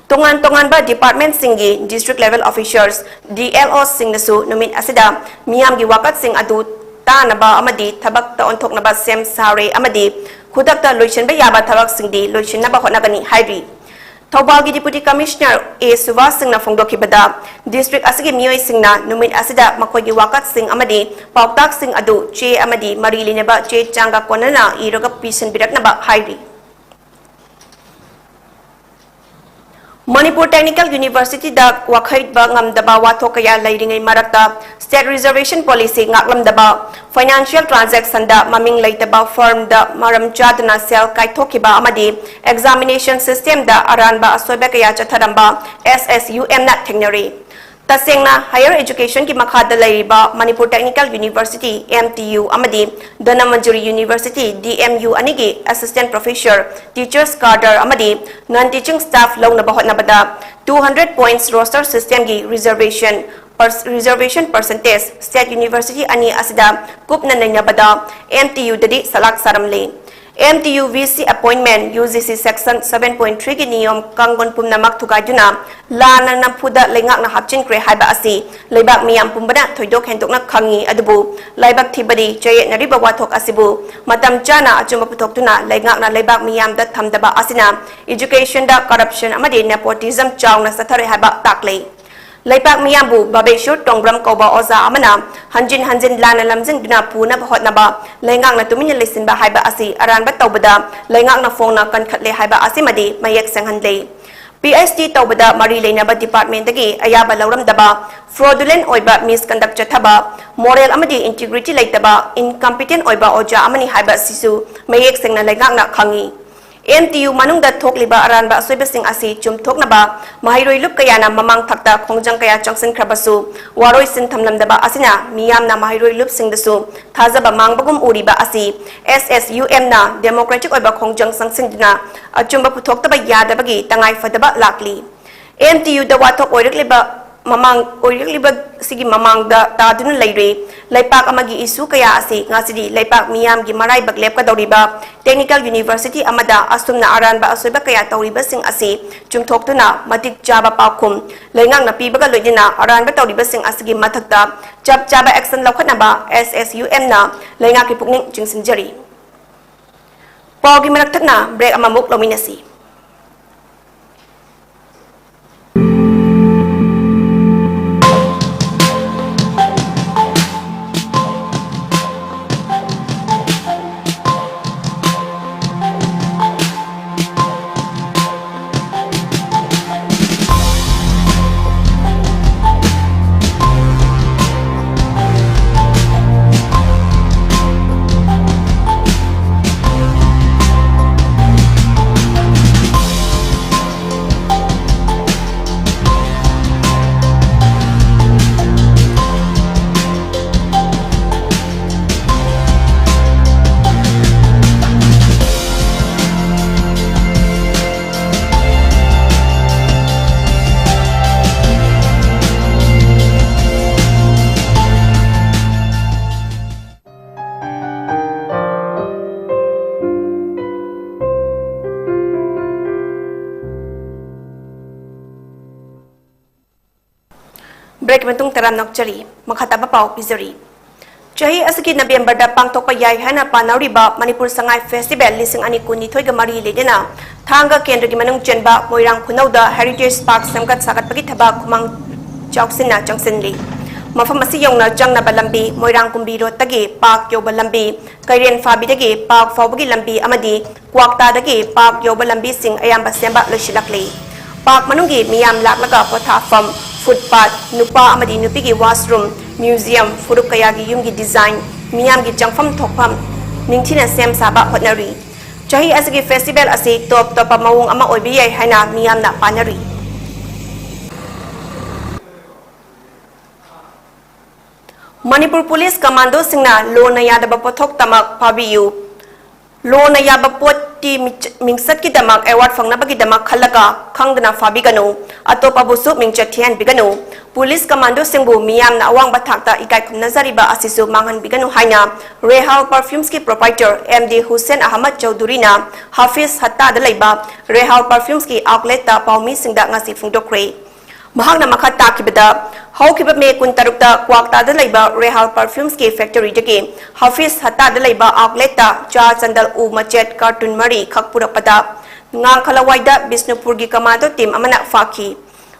ꯇꯣꯉꯥꯟ ꯇꯣꯉꯥꯟꯕ department ꯁꯤꯡꯒꯤ district level officers, D L Os ꯁꯤꯡꯅꯁꯨ ꯅꯨꯃꯤꯠ ꯑꯁꯤꯗ ꯃꯤꯌꯥꯝꯒꯤ ꯋꯥꯀꯠꯁꯤꯡ ꯑꯗꯨ ꯇꯥꯅꯕ ꯑꯃꯗꯤ ꯊꯕꯛꯇ ꯑꯣꯟꯊꯣꯛꯅꯕ ꯁꯦꯝ ꯁꯥꯔꯦ ꯑꯃꯗꯤ ꯈꯨꯗꯛꯇ ꯂꯣꯏꯁꯤꯟꯕ ꯌꯥꯕ ꯊꯕꯛꯁꯤꯡꯗꯤ ꯂꯣꯏꯁꯤꯟꯅꯕ ꯍꯣꯠꯅꯒꯅꯤ ꯍꯥꯏꯔꯤ꯫ ꯊꯧꯕꯥꯜꯒꯤ Deputy Commissioner A ꯁꯨꯚꯥꯁ ꯁꯤꯡꯅ ꯐꯣꯡꯗꯣꯛꯈꯤꯕꯗ, district ꯑꯁꯤꯒꯤ ꯃꯤꯑꯣꯏꯁꯤꯡꯅ ꯅꯨꯃꯤꯠ ꯑꯁꯤꯗ ꯃꯈꯣꯏꯒꯤ ꯋꯥꯀꯠꯁꯤꯡ ꯑꯃꯗꯤ ꯄꯥꯎꯇꯥꯛꯁꯤꯡ ꯑꯗꯨ ꯆꯦ ꯑꯃꯗꯤ ꯃꯔꯤ ꯂꯩꯅꯕ ꯆꯦ ꯆꯥꯡꯒ ꯀꯣꯟꯅꯅ ꯏꯔꯒ ꯄꯤꯁꯤꯟꯕꯤꯔꯛꯅꯕ ꯍꯥꯏꯔꯤ꯫ ꯃꯅꯤꯄꯨꯔ Technical University ꯗ ꯋꯥꯈꯩꯕ ꯉꯝꯗꯕ ꯋꯥꯊꯣꯛ ꯀꯌꯥ ꯂꯩꯔꯤꯉꯩ ꯃꯔꯛꯇ, State Reservation Policy ꯉꯥꯛꯂꯝꯗꯕ, financial transaction ꯗ ꯃꯃꯤꯡ ꯂꯩꯇꯕ firm ꯗ ꯃꯔꯝ ꯆꯥꯗꯅ ꯁꯦꯜ ꯀꯥꯏꯊꯣꯛꯈꯤꯕ ꯑꯃꯗꯤ examination system ꯗ ꯑꯔꯥꯟꯕ ꯑꯁꯣꯏꯕ ꯀꯌꯥ ꯆꯠꯊꯔꯝꯕ S S U M ꯅ ꯊꯦꯡꯅꯔꯤ꯫ ꯇꯁꯦꯡꯅ, higher education ꯒꯤ ꯃꯈꯥꯗ ꯂꯩꯔꯤꯕ Manipur Technical University, M T U, ꯑꯃꯗꯤ Dhanamanjuri University, D M U, ꯑꯅꯤꯒꯤ assistant professor, teachers cadre ꯑꯃꯗꯤ non teaching staff ꯂꯧꯅꯕ ꯍꯣꯠꯅꯕꯗ two hundred points roster system ꯒꯤ reservation, per-, reservation percentage state university ꯑꯅꯤ ꯑꯁꯤꯗ ꯀꯨꯞꯅ ꯅꯩꯅꯕꯗ M T U ꯗꯗꯤ ꯁꯂꯥꯛ ꯁꯥꯔꯝꯂꯤ꯫ M T U V C appointment, U G C section seven point three ꯒꯤ ꯅꯤꯌꯣꯝ ꯀꯥꯡꯂꯣꯟ ꯄꯨꯝꯅꯃꯛ ꯊꯨꯒꯥꯏꯗꯨꯅ ꯂꯥꯟꯅ ꯅꯝꯐꯨꯗ ꯂꯩꯉꯥꯛꯅ ꯍꯥꯞꯆꯤꯟꯈ꯭ꯔꯦ ꯍꯥꯏꯕ ꯑꯁꯤ ꯂꯩꯕꯥꯛ ꯃꯤꯌꯥꯝ ꯄꯨꯝꯕꯅ ꯊꯣꯏꯗꯣꯛ ꯍꯦꯟꯗꯣꯛꯅ ꯈꯪꯉꯤ꯫ ꯑꯗꯨꯕꯨ ꯂꯥꯏꯕꯛ ꯊꯤꯕꯗꯤ, ꯆꯌꯦꯠꯅꯔꯤꯕ ꯋꯥꯊꯣꯛ ꯑꯁꯤꯕꯨ ꯃꯇꯝ ꯆꯥꯅ ꯑꯆꯨꯝꯕ ꯄꯨꯊꯣꯛꯇꯨꯅ ꯂꯩꯉꯥꯛꯅ ꯂꯩꯕꯥꯛ ꯃꯤꯌꯥꯝꯗ ꯊꯝꯗꯕ ꯑꯁꯤꯅ education ꯗ corruption ꯑꯃꯗꯤ nepotism ꯆꯥꯎꯅ ꯆꯠꯊꯔꯦ ꯍꯥꯏꯕ ꯇꯥꯛꯂꯤ꯫ ꯂꯩꯄꯥꯛ ꯃꯤꯌꯥꯝꯕꯨ ꯕꯥꯕꯦꯁꯣꯔ ꯇꯣꯡꯕ꯭ꯔꯝ ꯀꯧꯕ ꯑꯣꯖꯥ ꯑꯃꯅ ꯍꯟꯖꯤꯟ ꯍꯟꯖꯤꯟ ꯂꯥꯟꯅ ꯂꯝꯖꯤꯡꯗꯨꯅ ꯄꯨꯅꯕ ꯍꯣꯠꯅꯕ, ꯂꯩꯉꯥꯛꯅ ꯇꯨꯃꯤꯟꯅ ꯂꯩꯁꯤꯟꯕ ꯍꯥꯏꯕ ꯑꯁꯤ ꯑꯔꯥꯟꯕ ꯇꯧꯕꯗ ꯂꯩꯉꯥꯛꯅ ꯐꯣꯡꯅ ꯀꯟꯈꯠꯂꯦ ꯍꯥꯏꯕ ꯑꯁꯤꯃꯗꯤ ꯃꯌꯦꯛ ꯁꯦꯡꯍꯟꯂꯦ꯫ ꯄꯤ ꯑꯩꯆ ꯗꯤ ꯇꯧꯕꯗ ꯃꯔꯤ ꯂꯩꯅꯕ department ꯇꯒꯤ ꯑꯌꯥꯕ ꯂꯧꯔꯝꯗꯕ, fraudulent ꯑꯣꯏꯕ misconduct ꯆꯠꯊꯕ, moral ꯑꯃꯗꯤ integrity ꯂꯩꯇꯕ, incompetent ꯑꯣꯏꯕ ꯑꯣꯖꯥ ꯑꯃꯅꯤ ꯍꯥꯏꯕ ꯑꯁꯤꯁꯨ ꯃꯌꯦꯛ ꯁꯦꯡꯅ ꯂꯩꯉꯥꯛꯅ ꯈꯪꯏ꯫ ꯑꯦꯝ ꯇꯤ ꯌꯨ ꯃꯅꯨꯡꯗ ꯊꯣꯛꯂꯤꯕ ꯑꯔꯥꯟꯕ ꯑꯁꯣꯏꯕꯁꯤꯡ ꯑꯁꯤ ꯆꯨꯝꯊꯣꯛꯅꯕ ꯃꯍꯩꯔꯣꯏ ꯂꯨꯞ ꯀꯌꯥꯅ ꯃꯃꯥꯡ ꯊꯥꯛꯇ ꯈꯣꯡꯖꯪ ꯀꯌꯥ ꯆꯪꯁꯤꯟꯈ꯭ꯔꯕꯁꯨ, ꯋꯥꯔꯣꯏꯁꯤꯟ ꯊꯝꯂꯝꯗꯕ ꯑꯁꯤꯅ ꯃꯤꯌꯥꯝꯅ ꯃꯍꯩꯔꯣꯏ ꯂꯨꯞꯁꯤꯡꯗꯁꯨ ꯊꯥꯖꯕ ꯃꯥꯡꯕꯒꯨꯝ ꯎꯔꯤꯕ ꯑꯁꯤ ꯑꯦꯁ ꯑꯦꯁ ꯌꯨ ꯑꯦꯝꯅ democratic ꯑꯣꯏꯕ ꯈꯣꯡꯖꯪ ꯆꯪꯁꯤꯟꯗꯨꯅ ꯑꯆꯨꯝꯕ ꯄꯨꯊꯣꯛꯇꯕ ꯌꯥꯗꯕꯒꯤ ꯇꯉꯥꯏ ꯐꯗꯕ ꯂꯥꯛꯂꯤ꯫ ꯑꯦꯝ ꯇꯤ ꯌꯨꯗ ꯋꯥꯊꯣꯛ ꯑꯣꯏꯔꯛꯂꯤꯕ ꯃꯃꯥꯡ, ꯑꯣꯏꯔꯛꯂꯤꯕꯁꯤꯒꯤ ꯃꯃꯥꯡꯗ ꯇꯥꯗꯨꯅ ꯂꯩꯔꯤ꯫ ꯂꯩꯄꯥꯛ ꯑꯃꯒꯤ issue ꯀꯌꯥ ꯑꯁꯤ ꯉꯁꯤꯗꯤ ꯂꯩꯄꯥꯛ ꯃꯤꯌꯥꯝꯒꯤ ꯃꯔꯥꯏꯕꯛ ꯂꯦꯞꯀꯗꯧꯔꯤꯕ technical university ꯑꯃꯗ ꯑꯁꯨꯝꯅ ꯑꯔꯥꯟꯕ ꯑꯁꯣꯏꯕ ꯀꯌꯥ ꯇꯧꯔꯤꯕꯁꯤꯡ ꯑꯁꯤ ꯆꯨꯝꯊꯣꯛꯇꯨꯅ ꯃꯇꯤꯛ ꯆꯥꯕ ꯄꯥꯎꯈꯨꯝ ꯂꯩꯉꯥꯛꯅ ꯄꯤꯕꯒ ꯂꯣꯏꯅꯅ ꯑꯔꯥꯟꯕ ꯇꯧꯔꯤꯕꯁꯤꯡ ꯑꯁꯤꯒꯤ ꯃꯊꯛꯇ ꯆꯞ ꯆꯥꯕ action ꯂꯧꯈꯠꯅꯕ ꯑꯦꯁ ꯑꯦꯁ ꯌꯨ ꯑꯦꯝꯅ ꯂꯩꯉꯥꯛꯀꯤ ꯄꯨꯛꯅꯤꯡ ꯆꯤꯡꯁꯤꯟꯖꯔꯤ꯫ ꯄꯥꯎꯒꯤ ꯃꯔꯛ ꯊꯠꯅ break ꯑꯃꯃꯨꯛ ꯂꯧꯃꯤꯟꯅꯁꯤ꯫ Break ꯃꯇꯨꯡ ꯇꯔꯥꯝꯅ ꯑꯣꯛꯆꯔꯤ꯫ ꯃꯈꯥ ꯇꯥꯕ ꯄꯥꯎ ꯄꯤꯖꯔꯤ꯫ ꯆꯍꯤ ꯑꯁꯤꯒꯤ ꯅꯕꯦꯝꯕꯔꯗ ꯄꯥꯡꯊꯣꯛꯄ ꯌꯥꯏ ꯍꯥꯏꯅ ꯄꯥꯅꯧꯔꯤꯕ ꯃꯅꯤꯄꯨꯔ ꯁꯉꯥꯏ Festival ꯂꯤꯁꯤꯡ ꯑꯅꯤ ꯀꯨꯟꯅꯤꯊꯣꯏꯒ ꯃꯔꯤ ꯂꯩꯅꯅ ꯊꯥꯡꯒ ꯀꯦꯟꯗ꯭ꯔꯒꯤ ꯃꯅꯨꯡ ꯆꯟꯕ ꯃꯣꯏꯔꯥꯡ ꯈꯨꯅꯧꯗ heritage park ꯁꯦꯝꯒꯠ ꯁꯥꯒꯠꯄꯒꯤ ꯊꯕꯛ ꯈꯨꯃꯥꯡ ꯆꯥꯎꯁꯤꯟꯅ ꯆꯪꯁꯤꯜꯂꯤ꯫ ꯃꯐꯝ ꯑꯁꯤ ꯌꯧꯅ ꯆꯪꯅꯕ ꯂꯝꯕꯤ, ꯃꯣꯏꯔꯥꯡ ꯀꯨꯝꯕꯤ ꯔꯣꯗꯇꯒꯤ park ꯌꯧꯕ ꯂꯝꯕꯤ, ꯀꯩꯔꯦꯟ ꯐꯥꯕꯤꯗꯒꯤ park ꯐꯥꯎꯕꯒꯤ ꯂꯝꯕꯤ ꯑꯃꯗꯤ ꯀ꯭ꯋꯥꯛꯇꯥꯗꯒꯤ park ꯌꯧꯕ ꯂꯝꯕꯤꯁꯤꯡ ꯑꯌꯥꯝꯕ ꯁꯦꯝꯕ ꯂꯣꯏꯁꯤꯜꯂꯛꯂꯤ꯫ ꯄꯥꯔꯛ ꯃꯅꯨꯡꯒꯤ ꯃꯤꯌꯥꯝ ꯂꯥꯛꯂꯒ ꯄꯣꯊꯥꯐꯝ, ꯐꯨꯠꯄꯥꯠ, ꯅꯨꯄꯥ ꯑꯃꯗꯤ ꯅꯨꯄꯤꯒꯤ ꯋꯥꯁꯔꯨꯝ, ꯃ꯭ꯌꯨꯖꯤꯌꯝ, ꯐꯨꯔꯨꯞ ꯀꯌꯥꯒꯤ ꯌꯨꯝꯒꯤ ꯗꯤꯖꯥꯏꯟ, ꯃꯤꯌꯥꯝꯒꯤ ꯆꯪꯐꯝ ꯊꯣꯛꯐꯝ ꯅꯤꯡꯊꯤꯅ ꯁꯦꯝ ꯁꯥꯕ ꯍꯣꯠꯅꯔꯤ꯫ ꯆꯍꯤ ꯑꯁꯤꯒꯤ ꯐꯦꯁꯇꯤꯚꯦꯜ ꯑꯁꯤ ꯇꯣꯞ ꯇꯣꯞꯄ ꯃꯑꯣꯡ ꯑꯃ ꯑꯣꯏꯕ ꯌꯥꯏ ꯍꯥꯏꯅ ꯃꯤꯌꯥꯝꯅ ꯄꯥꯅꯔꯤ꯫ ꯃꯅꯤꯄꯨꯔ ꯄꯨꯂꯤꯁ ꯀꯃꯥꯟꯗꯣꯁꯤꯡꯅ ꯂꯣꯅ ꯌꯥꯗꯕ ꯄꯣꯠꯊꯣꯛꯇꯃꯛ ꯐꯥꯕꯤꯌꯨ꯫ ꯂꯣꯅ ꯌꯥꯕ ꯄꯣꯠꯇꯤ ꯃꯤꯡꯆ-, ꯃꯤꯡꯆꯠꯀꯤꯗꯃꯛ ꯑꯦꯋꯥꯔꯗ ꯐꯪꯅꯕꯒꯤꯗꯃꯛ ꯈꯜꯂꯒ ꯈꯪꯗꯅ ꯐꯥꯕꯤꯒꯅꯨ, ꯑꯇꯣꯞꯄꯕꯨꯁꯨ ꯃꯤꯡꯆꯠ ꯊꯤꯍꯟꯕꯤꯒꯅꯨ꯫ ꯄꯨꯂꯤꯁ ꯀꯃꯥꯟꯗꯣꯁꯤꯡꯕꯨ ꯃꯤꯌꯥꯝꯅ ꯑꯋꯥꯡꯕ ꯊꯥꯛꯇ ꯏꯀꯥꯏ ꯈꯨꯝꯅꯖꯔꯤꯕ ꯑꯁꯤꯁꯨ ꯃꯥꯡꯍꯟꯕꯤꯒꯅꯨ ꯍꯥꯏꯅ ꯔꯦꯍꯥꯜ ꯄꯔꯐ꯭ꯌꯨꯝꯁꯀꯤ proprietor M D Hussain Ahmad ꯆꯧꯙꯨꯔꯤꯅ ꯍꯥꯐꯤꯖ ꯍꯠꯇꯥꯗ ꯂꯩꯕ ꯔꯦꯍꯥꯜ ꯄꯔꯐ꯭ꯌꯨꯝꯁꯀꯤ ꯑꯥꯎꯠꯂꯦꯠꯇ ꯄꯥꯎꯃꯤꯁꯤꯡꯗ ꯉꯁꯤ ꯐꯣꯡꯗꯣꯛꯈ꯭ꯔꯦ꯫ ꯃꯍꯥꯛꯅ ꯃꯈꯥ ꯇꯥꯈꯤꯕꯗ, ꯍꯧꯈꯤꯕ ꯃꯦ ꯀꯨꯟꯇꯔꯨꯛꯇ ꯀ꯭ꯋꯥꯛꯇꯥꯗ ꯂꯩꯕ ꯔꯦꯍꯥꯜ ꯄꯔꯐ꯭ꯌꯨꯝꯁꯀꯤ ꯐꯦꯛꯇꯔꯤꯗꯒꯤ ꯍꯥꯐꯤꯖ ꯍꯠꯇꯥꯗ ꯂꯩꯕ ꯑꯥꯎꯠꯂꯦꯠꯇ ꯆꯥ ꯆꯟꯗꯜ ꯎ ꯃꯆꯦꯠ ꯀꯥꯔꯇꯨꯟ ꯃꯔꯤ ꯈꯛ ꯄꯨꯔꯛꯄꯗ, ꯉꯥꯡꯈꯂꯋꯥꯏꯗ ꯕꯤꯁꯅꯨꯄꯨꯔꯒꯤ ꯀꯃꯥꯟꯗꯣ ꯇꯤꯝ ꯑꯃꯅ ꯐꯥꯈꯤ꯫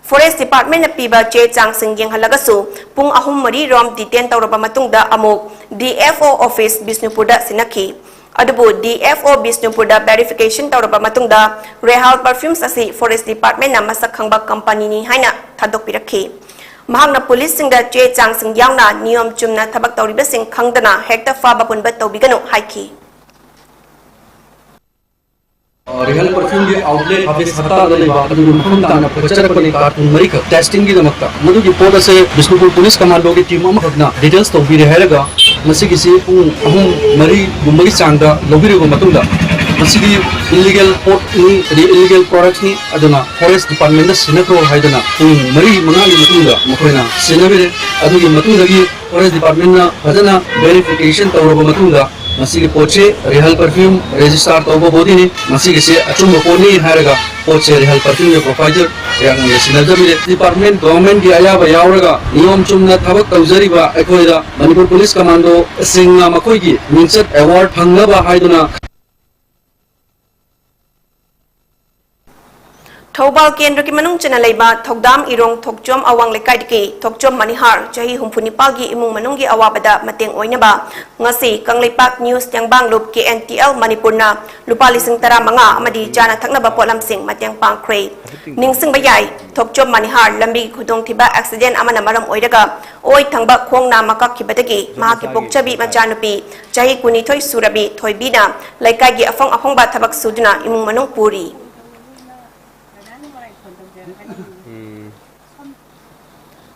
ꯐꯣꯔꯦꯁ ꯗꯤꯄꯥꯔꯠꯃꯦꯟꯅ ꯄꯤꯕ ꯆꯦ ꯆꯥꯡꯁꯤꯡ ꯌꯦꯡꯍꯜꯂꯒꯁꯨ ꯄꯨꯡ ꯑꯍꯨꯝ ꯃꯔꯤ ꯔꯣꯝ ꯗꯤꯇꯦꯟ ꯇꯧꯔꯕ ꯃꯇꯨꯡꯗ ꯑꯃꯨꯛ ꯗꯤ ꯑꯦꯐ ꯑꯣ ꯑꯣꯐꯤꯁ ꯕꯤꯁꯅꯨꯄꯨꯔꯗ ꯁꯤꯟꯅꯈꯤ꯫ ꯑꯗꯨꯕꯨ ꯗꯤ ꯑꯦꯐ ꯑꯣ ꯕꯤꯁꯅꯨꯄꯨꯔꯗ ꯚꯦꯔꯤꯐꯤꯀꯦꯁꯟ ꯇꯧꯔꯕ ꯃꯇꯨꯡꯗ ꯔꯦꯍꯥꯜ ꯄꯔꯐ꯭ꯌꯨꯝꯁ ꯑꯁꯤ ꯐꯣꯔꯦꯁ꯭ꯠ ꯗꯤꯄꯥꯔꯠꯃꯦꯟꯠꯅ ꯃꯁꯛ ꯈꯪꯕ ꯀꯝꯄꯅꯤꯅꯤ ꯍꯥꯏꯅ ꯊꯥꯗꯣꯛꯄꯤꯔꯛꯈꯤ꯫ ꯃꯍꯥꯛꯅ ꯄꯨꯂꯤꯁꯁꯤꯡꯗ ꯆꯦ ꯆꯥꯡꯁꯤꯡ ꯌꯥꯎꯅ ꯅꯤꯌꯣꯝ ꯆꯨꯝꯅ ꯊꯕꯛ ꯇꯧꯔꯤꯕꯁꯤꯡ ꯈꯪꯗꯅ ꯍꯦꯛꯇ ꯐꯥꯕ ꯄꯨꯟꯕ ꯇꯧꯕꯤꯒꯅꯨ ꯍꯥꯏꯈꯤ꯫ ꯔꯤꯍꯦꯜ ꯄꯔꯐ꯭ꯌꯨꯝꯒꯤ ꯑꯥꯎꯠꯂꯦꯠ ꯍꯥꯐꯤꯖ ꯍꯠꯇꯥꯗ ꯂꯩꯕ ꯑꯗꯨꯒꯤ ꯃꯐꯝ ꯇꯥꯅ ꯄꯨꯈꯠꯆꯔꯛꯄꯅꯤ ꯀꯥꯔꯇꯨꯟ ꯃꯔꯤꯈꯛ ꯇꯦꯁꯇꯤꯡꯒꯤꯗꯃꯛꯇ꯫ ꯃꯗꯨꯒꯤ ꯄꯣꯠ ꯑꯁꯦ ꯕꯤꯁꯅꯨꯄꯨꯔ ꯄꯨꯂꯤꯁ ꯀꯃꯥꯟꯗꯣꯒꯤ ꯇꯤꯝ ꯑꯃꯈꯛꯅ ꯗꯤꯇꯦꯜꯁ ꯇꯧꯕꯤꯔꯦ ꯍꯥꯏꯔꯒ ꯃꯁꯤꯒꯤꯁꯤ ꯄꯨꯡ ꯑꯍꯨꯝ ꯃꯔꯤꯒꯨꯝꯕꯒꯤ ꯆꯥꯡꯗ ꯂꯧꯕꯤꯔꯕ ꯃꯇꯨꯡꯗ ꯃꯁꯤꯒꯤ ꯏꯜꯂꯤꯒꯦꯜ ꯄꯣꯠꯅꯤ, ꯑꯗꯩ ꯏꯜꯂꯤꯒꯦꯜ ꯄ꯭ꯔꯣꯗꯛꯁꯅꯤ, ꯑꯗꯨꯅ ꯐꯣꯔꯦꯁ꯭ꯠ ꯗꯤꯄꯥꯔꯠꯃꯦꯟꯠꯇ ꯁꯤꯟꯅꯈ꯭ꯔꯣ ꯍꯥꯏꯗꯅ ꯄꯨꯡ ꯃꯔꯤ ꯃꯉꯥꯒꯤ ꯃꯇꯨꯡꯗ ꯃꯈꯣꯏꯅ ꯁꯤꯟꯅꯕꯤꯔꯦ꯫ ꯑꯗꯨꯒꯤ ꯃꯇꯨꯡꯗꯒꯤ ꯐꯣꯔꯦꯁ꯭ꯠ ꯗꯤꯄꯥꯔꯠꯃꯦꯟꯠꯅ ꯐꯖꯅ ꯚꯦꯔꯤꯐꯤꯀꯦꯁꯟ ꯇꯧꯔꯕ ꯃꯇꯨꯡꯗ ꯃꯁꯤꯒꯤ ꯄꯣꯠꯁꯦ ꯔꯤꯍꯦꯜ ꯄꯔꯐ꯭ꯌꯨꯝ ꯔꯦꯖꯤꯁꯇꯥꯔ ꯇꯧꯕ ꯕꯣꯗꯤꯅꯤ, ꯃꯁꯤꯒꯤꯁꯦ ꯑꯆꯨꯝꯕ ꯄꯣꯠꯅꯤ ꯍꯥꯏꯔꯒ ꯄꯣꯠꯁꯦ ꯔꯤꯍꯦꯜ ꯄꯔꯐ꯭ꯌꯨꯝꯒꯤ ꯄ꯭ꯔꯣꯄꯥꯏꯇꯔ ꯏꯔꯥꯛꯅꯒ ꯁꯤꯟꯅꯖꯕꯤꯔꯦ꯫ ꯗꯤꯄꯥꯔꯠꯃꯦꯟꯠ ꯒꯚꯔꯟꯃꯦꯟꯠꯀꯤ ꯑꯌꯥꯕ ꯌꯥꯎꯔꯒ ꯅꯤꯌꯣꯝ ꯆꯨꯝꯅ ꯊꯕꯛ ꯇꯧꯖꯔꯤꯕ ꯑꯩꯈꯣꯏꯗ ꯃꯅꯤꯄꯨꯔ ꯄꯨꯂꯤꯁ ꯀꯃꯥꯟꯗꯣꯁꯤꯡꯅ ꯃꯈꯣꯏꯒꯤ ꯃꯤꯡꯆꯠ ꯑꯦꯋꯥꯔꯗ ꯐꯪꯅꯕ ꯍꯥꯏꯗꯨꯅ ꯊꯧꯕꯥꯜ ꯀꯦꯟꯗ꯭ꯔꯒꯤ ꯃꯅꯨꯡ ꯆꯟꯅ ꯂꯩꯕ ꯊꯧꯗꯥꯝ ꯏꯔꯣꯡ ꯊꯣꯛꯆꯣꯝ ꯑꯋꯥꯡ ꯂꯩꯀꯥꯏꯗꯒꯤ ꯊꯣꯛꯆꯣꯝ ꯃꯅꯤꯍꯥꯔ, ꯆꯍꯤ ꯍꯨꯝꯐꯨ ꯅꯤꯄꯥꯜꯒꯤ ꯏꯃꯨꯡ ꯃꯅꯨꯡꯒꯤ ꯑꯋꯥꯕꯗ ꯃꯇꯦꯡ ꯑꯣꯏꯅꯕ ꯉꯁꯤ ꯀꯪꯂꯩꯄꯥꯛ ꯅ꯭ꯌꯨꯁ ꯇꯦꯡꯕꯥꯡꯂꯨꯞ, ꯀꯦ ꯑꯦꯟ ꯇꯤ ꯑꯦꯜ ꯃꯅꯤꯄꯨꯔꯅ ꯂꯨꯄꯥ ꯂꯤꯁꯤꯡ ꯇꯔꯥꯃꯉꯥ ꯑꯃꯗꯤ ꯆꯥꯅ ꯊꯛꯅꯕ ꯄꯣꯠꯂꯝꯁꯤꯡ ꯃꯇꯦꯡ ꯄꯥꯡꯈ꯭ꯔꯦ꯫ ꯅꯤꯡꯁꯤꯡꯕ ꯌꯥꯏ, ꯊꯣꯛꯆꯣꯝ ꯃꯅꯤꯍꯥꯔ ꯂꯝꯕꯤꯒꯤ ꯈꯨꯗꯣꯡꯊꯤꯕ ꯑꯦꯛꯁꯤꯗꯦꯟ ꯑꯃꯅ ꯃꯔꯝ ꯑꯣꯏꯔꯒ ꯑꯣꯏ ꯊꯪꯕ ꯈꯣꯡ ꯅꯥꯝꯃ ꯀꯛꯈꯤꯕꯗꯒꯤ ꯃꯍꯥꯛꯀꯤ ꯄꯣꯛꯆꯕꯤ ꯃꯆꯥꯅꯨꯄꯤ ꯆꯍꯤ ꯀꯨꯟꯅꯤꯊꯣꯏ ꯁꯨꯔꯕꯤ ꯊꯣꯏꯕꯤꯅ ꯂꯩꯀꯥꯏꯒꯤ ꯑꯐꯪ ꯑꯐꯪꯕ ꯊꯕꯛ ꯁꯨꯗꯨꯅ ꯏꯃꯨꯡ ꯃꯅꯨꯡ ꯄꯨꯔꯤ꯫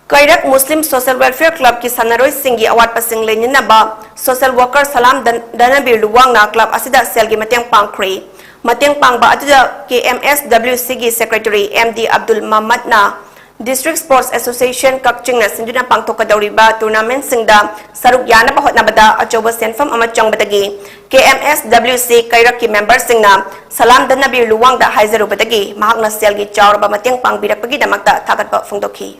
ꯀꯩꯔꯛ ꯃꯨꯁꯂꯤꯝ ꯁꯣꯁꯦꯜ ꯋꯦꯜꯐꯤꯌꯔ ꯀ꯭ꯂꯕꯀꯤ ꯁꯥꯟꯅꯔꯣꯏꯁꯤꯡꯒꯤ ꯑꯋꯥꯠꯄꯁꯤꯡ ꯂꯩꯅꯅꯕ ꯁꯣꯁꯦꯜ ꯋꯥꯔꯀꯔ ꯁꯂꯥꯝ ꯗꯟ-, ꯗꯅꯕꯤꯔ ꯂꯨꯋꯥꯡꯅ ꯀ꯭ꯂꯕ ꯑꯁꯤꯗ ꯁꯦꯜꯒꯤ ꯃꯇꯦꯡ ꯄꯥꯡꯈ꯭ꯔꯦ꯫ ꯃꯇꯦꯡ ꯄꯥꯡꯕ ꯑꯗꯨꯗ ꯀꯦ ꯑꯦꯝ ꯑꯦꯁ ꯗꯕ꯭ꯂꯤꯎ ꯁꯤꯒꯤ ꯁꯦꯀ꯭ꯔꯦꯇꯔꯤ ꯑꯦꯝ ꯗꯤ ꯑꯕꯗꯨꯜ ꯃꯃꯗꯅ ꯗꯤꯁꯇ꯭ꯔꯤꯛ ꯁ꯭ꯄꯣꯔꯠꯁ ꯑꯦꯁꯣꯁꯤꯌꯦꯁꯟ ꯀꯛꯆꯤꯡꯅ ꯁꯤꯟꯗꯨꯅ ꯄꯥꯡꯊꯣꯛꯀꯗꯧꯔꯤꯕ ꯇꯨꯔꯅꯥꯃꯦꯟꯠꯁꯤꯡꯗ ꯁꯔꯨꯛ ꯌꯥꯅꯕ ꯍꯣꯠꯅꯕꯗ ꯑꯆꯧꯕ ꯁꯦꯟꯐꯝ ꯑꯃ ꯆꯪꯕꯗꯒꯤ ꯀꯦ ꯑꯦꯝ ꯑꯦꯁ ꯗꯕ꯭ꯂꯤꯎ ꯁꯤ ꯀꯩꯔꯛꯀꯤ ꯃꯦꯝꯕꯔꯁꯤꯡꯅ ꯁꯂꯥꯝ ꯗꯟꯅꯕꯤꯔ ꯂꯨꯋꯥꯡꯗ ꯍꯥꯏꯖꯔꯨꯕꯗꯒꯤ ꯃꯍꯥꯛꯅ ꯁꯦꯜꯒꯤ ꯆꯥꯎꯔꯕ ꯃꯇꯦꯡ ꯄꯥꯡꯕꯤꯔꯛꯄꯒꯤꯗꯃꯛꯇ ꯊꯥꯒꯠꯄ ꯐꯣꯡꯗꯣꯛꯈꯤ꯫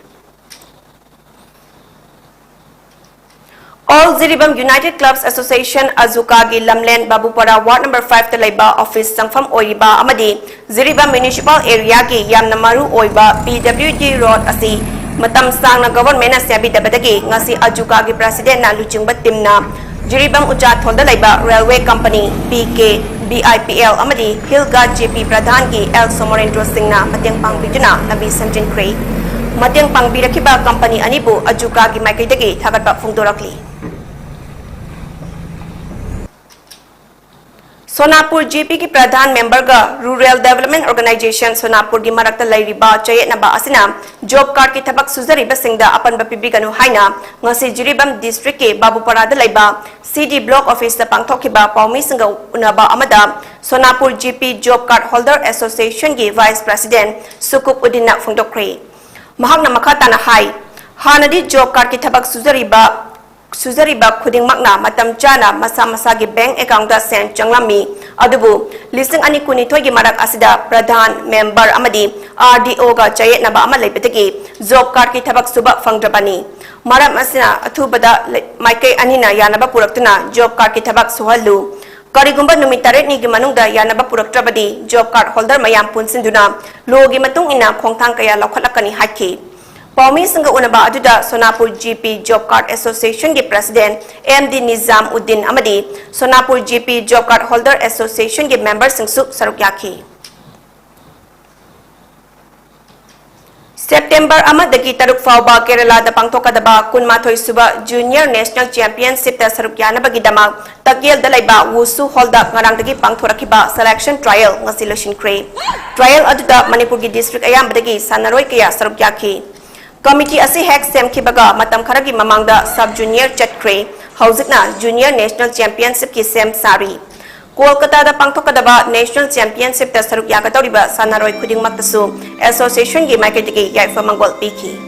All Jiribam United Clubs Association, ꯑꯖꯨꯀꯥꯒꯤ ꯂꯝꯂꯦꯟ ꯕꯥꯕꯨꯄꯥꯔꯥ ꯋꯥꯔꯗ ꯅꯝꯕꯔ ꯐꯥꯏꯚꯇ ꯂꯩꯕ ꯑꯣꯐꯤꯁ ꯆꯪꯐꯝ ꯑꯣꯏꯔꯤꯕ ꯑꯃꯗꯤ ꯖꯤꯔꯤꯕꯥꯝ ꯃ꯭ꯌꯨꯅꯤꯁꯤꯄꯥꯜ ꯑꯦꯔꯤꯌꯥꯒꯤ ꯌꯥꯝꯅ ꯃꯔꯨ ꯑꯣꯏꯕ ꯄꯤ ꯗꯕ꯭ꯂꯤꯎ ꯗꯤ ꯔꯣꯗ ꯑꯁꯤ ꯃꯇꯝ ꯁꯥꯡꯅ ꯒꯚꯔꯟꯃꯦꯟꯠꯅ ꯁꯦꯝꯕꯤꯗꯕꯗꯒꯤ ꯉꯁꯤ ꯑꯖꯨꯀꯥꯒꯤ ꯄ꯭ꯔꯦꯁꯤꯗꯦꯟꯠꯅ ꯂꯨꯆꯤꯡꯕ ꯇꯤꯝꯅ ꯖꯤꯔꯤꯕꯥꯝ ꯎꯆꯥꯊꯣꯜꯗ ꯂꯩꯕ railway company, P K, B I P L ꯑꯃꯗꯤ ꯍꯤꯜ ꯒꯥꯔꯗ ꯖꯦ ꯄꯤ ꯄ꯭ꯔꯙꯥꯟꯒꯤ ꯑꯦꯜ ꯁꯣꯃꯣꯔꯦꯟꯗ꯭ꯔꯣ ꯁꯤꯡꯅ ꯃꯇꯦꯡ ꯄꯥꯡꯕꯤꯗꯨꯅ ꯂꯝꯕꯤ ꯁꯦꯝꯖꯤꯟꯈ꯭ꯔꯦ꯫ ꯃꯇꯦꯡ ꯄꯥꯡꯕꯤꯔꯛꯈꯤꯕ ꯀꯝꯄꯅꯤ ꯑꯅꯤꯕꯨ ꯑꯖꯨꯀꯥꯒꯤ ꯃꯥꯏꯀꯩꯗꯒꯤ ꯊꯥꯒꯠꯄ ꯐꯣꯡꯗꯣꯔꯛꯂꯤ꯫ ꯁꯣꯅꯥꯄꯨꯔ ꯖꯦ ꯄꯤꯒꯤ ꯄ꯭ꯔꯙꯥꯟ ꯃꯦꯝꯕꯔꯒ ꯔꯨꯔꯦꯜ ꯗꯦꯕꯂꯞꯃꯦꯟꯠ ꯑꯣꯔꯒꯅꯥꯏꯖꯦꯁꯟ ꯁꯣꯅꯥꯄꯨꯔꯒꯤ ꯃꯔꯛꯇ ꯂꯩꯔꯤꯕ ꯆꯌꯦꯠꯅꯕ ꯑꯁꯤꯅ ꯖꯣꯕ ꯀꯥꯔꯗꯀꯤ ꯊꯕꯛ ꯁꯨꯖꯔꯤꯕꯁꯤꯡꯗ ꯑꯄꯟꯕ ꯄꯤꯕꯤꯒꯅꯨ ꯍꯥꯏꯅ ꯉꯁꯤ ꯖꯤꯔꯤꯕꯥꯝ ꯗꯤꯁꯇ꯭ꯔꯤꯛꯀꯤ ꯕꯥꯕꯨꯄꯥꯔꯥꯗ ꯂꯩꯕ ꯁꯤ ꯗꯤ ꯕ꯭ꯂꯣꯛ ꯑꯣꯐꯤꯁꯇ ꯄꯥꯡꯊꯣꯛꯈꯤꯕ ꯄꯥꯎꯃꯤꯁꯤꯡꯒ ꯎꯅꯕ ꯑꯃꯗ Sonapur J P job card holder ꯑꯦꯁꯣꯁꯤꯌꯦꯁꯟꯒꯤ ꯚꯥꯏꯁ ꯄ꯭ꯔꯦꯁꯤꯗꯦꯟꯠ ꯁꯨꯀꯨꯕ ꯎꯗꯤꯟꯅ ꯐꯣꯡꯗꯣꯛꯈ꯭ꯔꯦ꯫ ꯃꯍꯥꯛꯅ ꯃꯈꯥ ꯇꯥꯅ ꯍꯥꯏ, ꯍꯥꯟꯅꯗꯤ ꯖꯣꯕ ꯀꯥꯔꯗꯀꯤ ꯊꯕꯛ ꯁꯨꯖꯔꯤꯕ ꯁꯨꯖꯔꯤꯕ ꯈꯨꯗꯤꯡꯃꯛꯅ ꯃꯇꯝ ꯆꯥꯅ ꯃꯁꯥ ꯃꯁꯥꯒꯤ ꯕꯦꯡꯛ ꯑꯦꯀꯥꯎꯟꯠꯇ ꯁꯦꯟ ꯆꯪꯂꯝꯃꯤ꯫ ꯑꯗꯨꯕꯨ ꯂꯤꯁꯤꯡ ꯑꯅꯤ ꯀꯨꯟꯅꯤꯊꯣꯏꯒꯤ ꯃꯔꯛ ꯑꯁꯤꯗ ꯄ꯭ꯔꯙꯥꯟ, ꯃꯦꯝꯕꯔ ꯑꯃꯗꯤ ꯑꯥꯔ ꯗꯤ ꯑꯣꯒ ꯆꯌꯦꯠꯅꯕ ꯑꯃ ꯂꯩꯕꯗꯒꯤ ꯖꯣꯕ ꯀꯥꯔꯗꯀꯤ ꯊꯕꯛ ꯁꯨꯕ ꯐꯪꯗ꯭ꯔꯕꯅꯤ꯫ ꯃꯔꯝ ꯑꯁꯤꯅ ꯑꯊꯨꯕꯗ ꯂꯩ-, ꯃꯥꯏꯀꯩ ꯑꯅꯤꯅ ꯌꯥꯅꯕ ꯄꯨꯔꯛꯇꯨꯅ ꯖꯣꯕ ꯀꯥꯔꯗꯀꯤ ꯊꯕꯛ ꯁꯨꯍꯜꯂꯨ꯫ ꯀꯔꯤꯒꯨꯝꯕ ꯅꯨꯃꯤꯠ ꯇꯔꯦꯠꯅꯤꯒꯤ ꯃꯅꯨꯡꯗ ꯌꯥꯅꯕ ꯄꯨꯔꯛꯇ꯭ꯔꯕꯗꯤ job card holder ꯃꯌꯥꯝ ꯄꯨꯟꯁꯤꯟꯗꯨꯅ lawꯒꯤ ꯃꯇꯨꯡ ꯏꯟꯅ ꯈꯣꯡꯊꯥꯡ ꯀꯌꯥ ꯂꯧꯈꯠꯂꯛꯀꯅꯤ ꯍꯥꯏꯈꯤ꯫ ꯄꯥꯎꯃꯤꯁꯤꯡꯒ ꯎꯅꯕ ꯑꯗꯨꯗ ꯁꯣꯅꯥꯄꯨꯔ G P Job Card Associationꯒꯤ President M D Nizam Uddin ꯑꯃꯗꯤ ꯁꯣꯅꯥꯄꯨꯔ G P Job Card Holder Associationꯒꯤ memberꯁꯤꯡꯁꯨ ꯁꯔꯨꯛ ꯌꯥꯈꯤ꯫ September ꯑꯃꯗꯒꯤ ꯇꯔꯨꯛ ꯐꯥꯎꯕ ꯀꯦꯔꯂꯥꯗ ꯄꯥꯡꯊꯣꯛꯀꯗꯕ ꯀꯨꯟꯃꯥꯊꯣꯏ ꯁꯨꯕ Junior National Championshipꯇ ꯁꯔꯨꯛ ꯌꯥꯅꯕꯒꯤꯗꯃꯛ ꯇꯛꯌꯦꯜꯗ ꯂꯩꯕ Wushu Hallꯗ ꯉꯔꯥꯡꯗꯒꯤ ꯄꯥꯡꯊꯣꯔꯛꯈꯤꯕ selection trial ꯉꯁꯤ ꯂꯣꯏꯁꯤꯟꯈ꯭ꯔꯦ꯫ Trial ꯑꯗꯨꯗ ꯃꯅꯤꯄꯨꯔꯒꯤ district ꯑꯌꯥꯝꯕꯗꯒꯤ ꯁꯥꯟꯅꯔꯣꯏ ꯀꯌꯥ ꯁꯔꯨꯛ ꯌꯥꯈꯤ꯫ Committee ꯑꯁꯤ ꯍꯦꯛ ꯁꯦꯝꯈꯤꯕꯒ ꯃꯇꯝ ꯈꯔꯒꯤ ꯃꯃꯥꯡꯗ sub junior ꯆꯠꯈ꯭ꯔꯦ꯫ ꯍꯧꯖꯤꯛꯅ Junior National Championshipꯀꯤ ꯁꯦꯝ ꯁꯥꯔꯤ꯫ ꯀꯣꯜꯀꯇꯥꯗ ꯄꯥꯡꯊꯣꯛꯀꯗꯕ National Championshipꯇ ꯁꯔꯨꯛ ꯌꯥꯒꯗꯧꯔꯤꯕ ꯁꯥꯟꯅꯔꯣꯏ ꯈꯨꯗꯤꯡꯃꯛꯇꯁꯨ associationꯒꯤ ꯃꯥꯏꯀꯩꯗꯒꯤ ꯌꯥꯏꯐ ꯃꯪꯒꯣꯜ ꯄꯤꯈꯤ꯫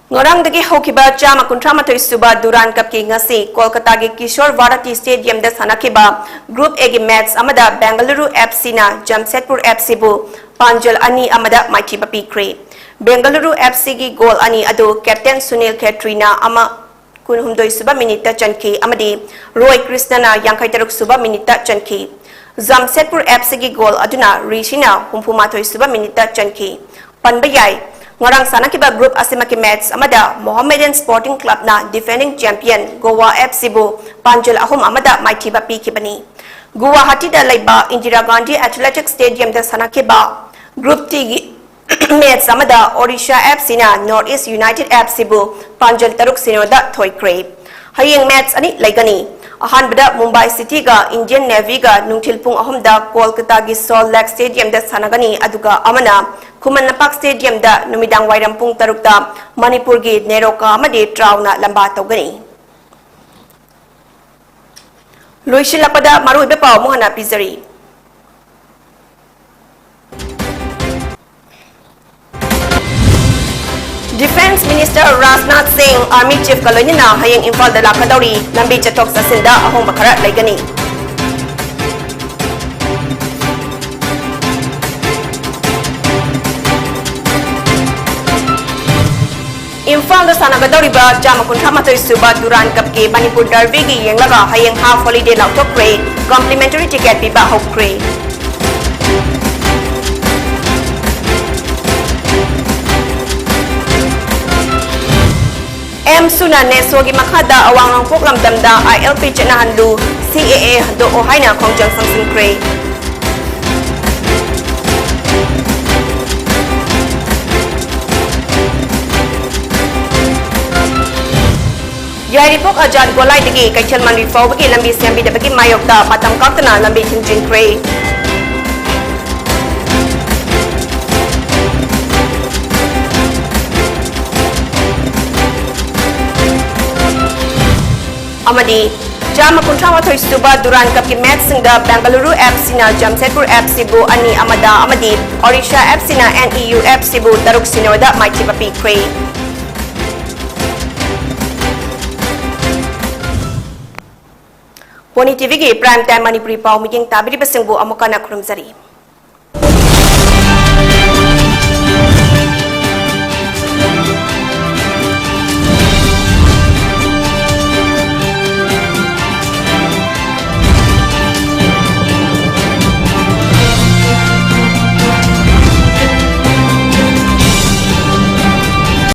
ꯉꯔꯥꯡꯗꯒꯤ ꯍꯧꯈꯤꯕ ꯆꯥꯝꯃ ꯀꯨꯟꯊ꯭ꯔꯥ ꯃꯥꯊꯣꯏ ꯁꯨꯕ Durand Cupꯀꯤ ꯉꯁꯤ ꯀꯣꯜꯀꯇꯥꯒꯤ ꯀꯤꯁꯣꯔ ꯚꯥꯔꯇꯤ Stadiumꯗ ꯁꯥꯟꯅꯈꯤꯕ Group Aꯒꯤ match ꯑꯃꯗ Bengaluru FCꯅ Jamshedpur FCꯕꯨ ꯄꯥꯟꯖꯜ ꯑꯅꯤ ꯑꯃꯗ ꯃꯥꯏꯊꯤꯕ ꯄꯤꯈ꯭ꯔꯦ꯫ Bengaluru FCꯒꯤ goal ꯑꯅꯤ ꯑꯗꯨ captain Sunil Khetrina ꯑꯃ ꯀꯨꯟꯍꯨꯝꯗꯣꯏ ꯁꯨꯕ minuteꯇ ꯆꯟꯈꯤ ꯑꯃꯗꯤ ꯔꯣꯏ ꯀ꯭ꯔꯤꯁꯅꯅ ꯌꯥꯡꯈꯩ ꯇꯔꯨꯛ ꯁꯨꯕ minuteꯇ ꯆꯟꯈꯤ꯫ Jamshedpur FCꯒꯤ goal ꯑꯗꯨꯅ ꯔꯤꯁꯤꯅ ꯍꯨꯝꯐꯨ ꯃꯥꯊꯣꯏ ꯁꯨꯕ minuteꯇ ꯆꯟꯈꯤ꯫ ꯄꯟꯕ ꯌꯥꯏ, ꯉꯔꯥꯡ ꯁꯥꯟꯅꯈꯤꯕ group ꯑꯁꯤꯃꯛꯀꯤ match ꯑꯃꯗ Mohammedan Sporting Clubꯅ defending champion Goa FCꯕꯨ ꯄꯥꯟꯖꯜ ꯑꯍꯨꯝ ꯑꯃꯗ ꯃꯥꯏꯊꯤꯕ ꯄꯤꯈꯤꯕꯅꯤ꯫ ꯒꯨꯋꯥꯍꯥꯇꯤꯗ ꯂꯩꯕ Indira Gandhi Athletic Stadiumꯗ ꯁꯥꯟꯅꯈꯤꯕ Group Dꯒꯤ match ꯑꯃꯗ Odisha FCꯅ North East United FCꯕꯨ ꯄꯥꯟꯖꯜ ꯇꯔꯨꯛ ꯁꯤꯅꯣꯗ ꯊꯣꯏꯈ꯭ꯔꯦ꯫ ꯍꯌꯦꯡ match ꯑꯅꯤ ꯂꯩꯒꯅꯤ꯫ ꯑꯍꯥꯟꯕꯗ Mumbai Cityꯒ Indian Navyꯒ ꯅꯨꯡꯊꯤꯜ ꯄꯨꯡ ꯑꯍꯨꯝꯗ ꯀꯣꯜꯀꯇꯥꯒꯤ Salt Lake Stadiumꯗ ꯁꯥꯟꯅꯒꯅꯤ, ꯑꯗꯨꯒ ꯑꯃꯅ ꯈꯨꯃꯟ ꯂꯝꯄꯥꯛ Stadiumꯗ ꯅꯨꯃꯤꯗꯥꯡ ꯋꯥꯏꯔꯝ ꯄꯨꯡ ꯇꯔꯨꯛꯇ ꯃꯅꯤꯄꯨꯔꯒꯤ ꯅꯦꯔꯣꯀꯥ ꯑꯃꯗꯤ ꯇ꯭ꯔꯥꯎꯅ ꯂꯝꯕꯥ ꯇꯧꯒꯅꯤ꯫ ꯂꯣꯏꯁꯤꯜꯂꯛꯄꯗ ꯃꯔꯨꯑꯣꯏꯕ ꯄꯥꯎ ꯑꯃꯨꯛ ꯍꯟꯅ ꯄꯤꯖꯔꯤ꯫ Defence Minister Rajnath Singh Army Chiefꯀ ꯂꯣꯏꯅꯅ ꯍꯌꯦꯡ ꯏꯝꯐꯥꯜꯗ ꯂꯥꯛꯀꯗꯧꯔꯤ꯫ ꯂꯝꯕꯤ ꯆꯠꯊꯣꯛ ꯆꯠꯁꯤꯟꯗ ꯑꯍꯣꯡꯕ ꯈꯔ ꯂꯩꯒꯅꯤ꯫ ꯏꯝꯐꯥꯜꯗ ꯁꯥꯟꯅꯒꯗꯧꯔꯤꯕ ꯆꯥꯝꯃ ꯀꯨꯟꯊ꯭ꯔꯥ ꯃꯥꯊꯣꯏ ꯁꯨꯕ ꯗꯨꯔꯥꯟ ꯀꯞꯀꯤ ꯃꯅꯤꯄꯨꯔ ꯗꯔꯕꯤꯒꯤ ꯌꯦꯡꯂꯒ ꯍꯌꯦꯡ ꯍꯥꯐ ꯍꯣꯂꯤꯗꯦ ꯂꯥꯎꯊꯣꯛꯈ꯭ꯔꯦ꯫ ꯀꯝꯄ꯭ꯂꯤꯃꯦꯟꯇꯔꯤ ꯇꯤꯀꯦꯠ ꯄꯤꯕ ꯍꯧꯈ꯭ꯔꯦ꯫ ꯑꯦꯝ ꯁꯨꯅ ꯅꯦꯁꯣꯒꯤ ꯃꯈꯥꯗ ꯑꯋꯥꯡ ꯅꯣꯡꯄꯣꯛ ꯂꯝꯗꯝꯗ ꯑꯥꯏ ꯑꯦꯜ ꯄꯤ ꯆꯠꯅꯍꯜꯂꯨ, ꯁꯤ ꯑꯦ ꯑꯦ ꯍꯟꯗꯣꯛꯑꯣ ꯍꯥꯏꯅ ꯈꯣꯡꯖꯪ ꯁꯪꯁꯤꯟꯈ꯭ꯔꯦ꯫ ꯌꯥꯏꯔꯤꯄꯣꯛ ꯑꯖꯥꯗ ꯒꯣꯂꯥꯏꯗꯒꯤ ꯀꯩꯊꯦꯜ ꯃꯟꯕꯤ ꯐꯥꯎꯕꯒꯤ ꯂꯝꯕꯤ ꯁꯦꯝꯕꯤꯗꯕꯒꯤ ꯃꯥꯌꯣꯛꯇ ꯃꯇꯝ ꯀꯛꯇꯅ ꯂꯝꯕꯤ ꯊꯤꯡꯖꯤꯟꯈ꯭ꯔꯦ꯫ ꯑꯃꯗꯤ ꯆꯥꯝꯃ ꯀꯨꯟꯊ꯭ꯔꯥ ꯃꯥꯊꯣꯏ ꯁꯨꯕ ꯗꯨꯔꯥꯟ ꯀꯞꯀꯤ ꯃꯦꯆꯁꯤꯡꯗ ꯕꯦꯡꯒꯂꯨꯔꯨ ꯑꯦꯐ ꯁꯤꯅ ꯖꯝꯁꯦꯗꯄꯨꯔ ꯑꯦꯐ ꯁꯤꯕꯨ ꯑꯅꯤ ꯑꯃꯗ ꯑꯃꯗꯤ ꯑꯣꯔꯤꯁꯥ ꯑꯦꯐ ꯁꯤꯅ ꯑꯦꯟ ꯏ ꯌꯨ ꯑꯦꯐ ꯁꯤꯕꯨ ꯇꯔꯨꯛ ꯁꯤꯅꯣꯗ ꯃꯥꯏꯊꯤꯕ ꯄꯤꯈ꯭ꯔꯦ꯫ ꯄꯣꯅꯤ ꯇꯤꯚꯤꯒꯤ ꯄ꯭ꯔꯥꯏꯝ ꯇꯥꯏꯝ ꯃꯅꯤꯄꯨꯔꯤ ꯄꯥꯎ ꯃꯤꯠꯌꯦꯡ ꯇꯥꯕꯤꯔꯤꯕꯁꯤꯡꯕꯨ ꯑꯃꯨꯛ ꯍꯟꯅ ꯈꯨꯔꯨꯝꯖꯔꯤ꯫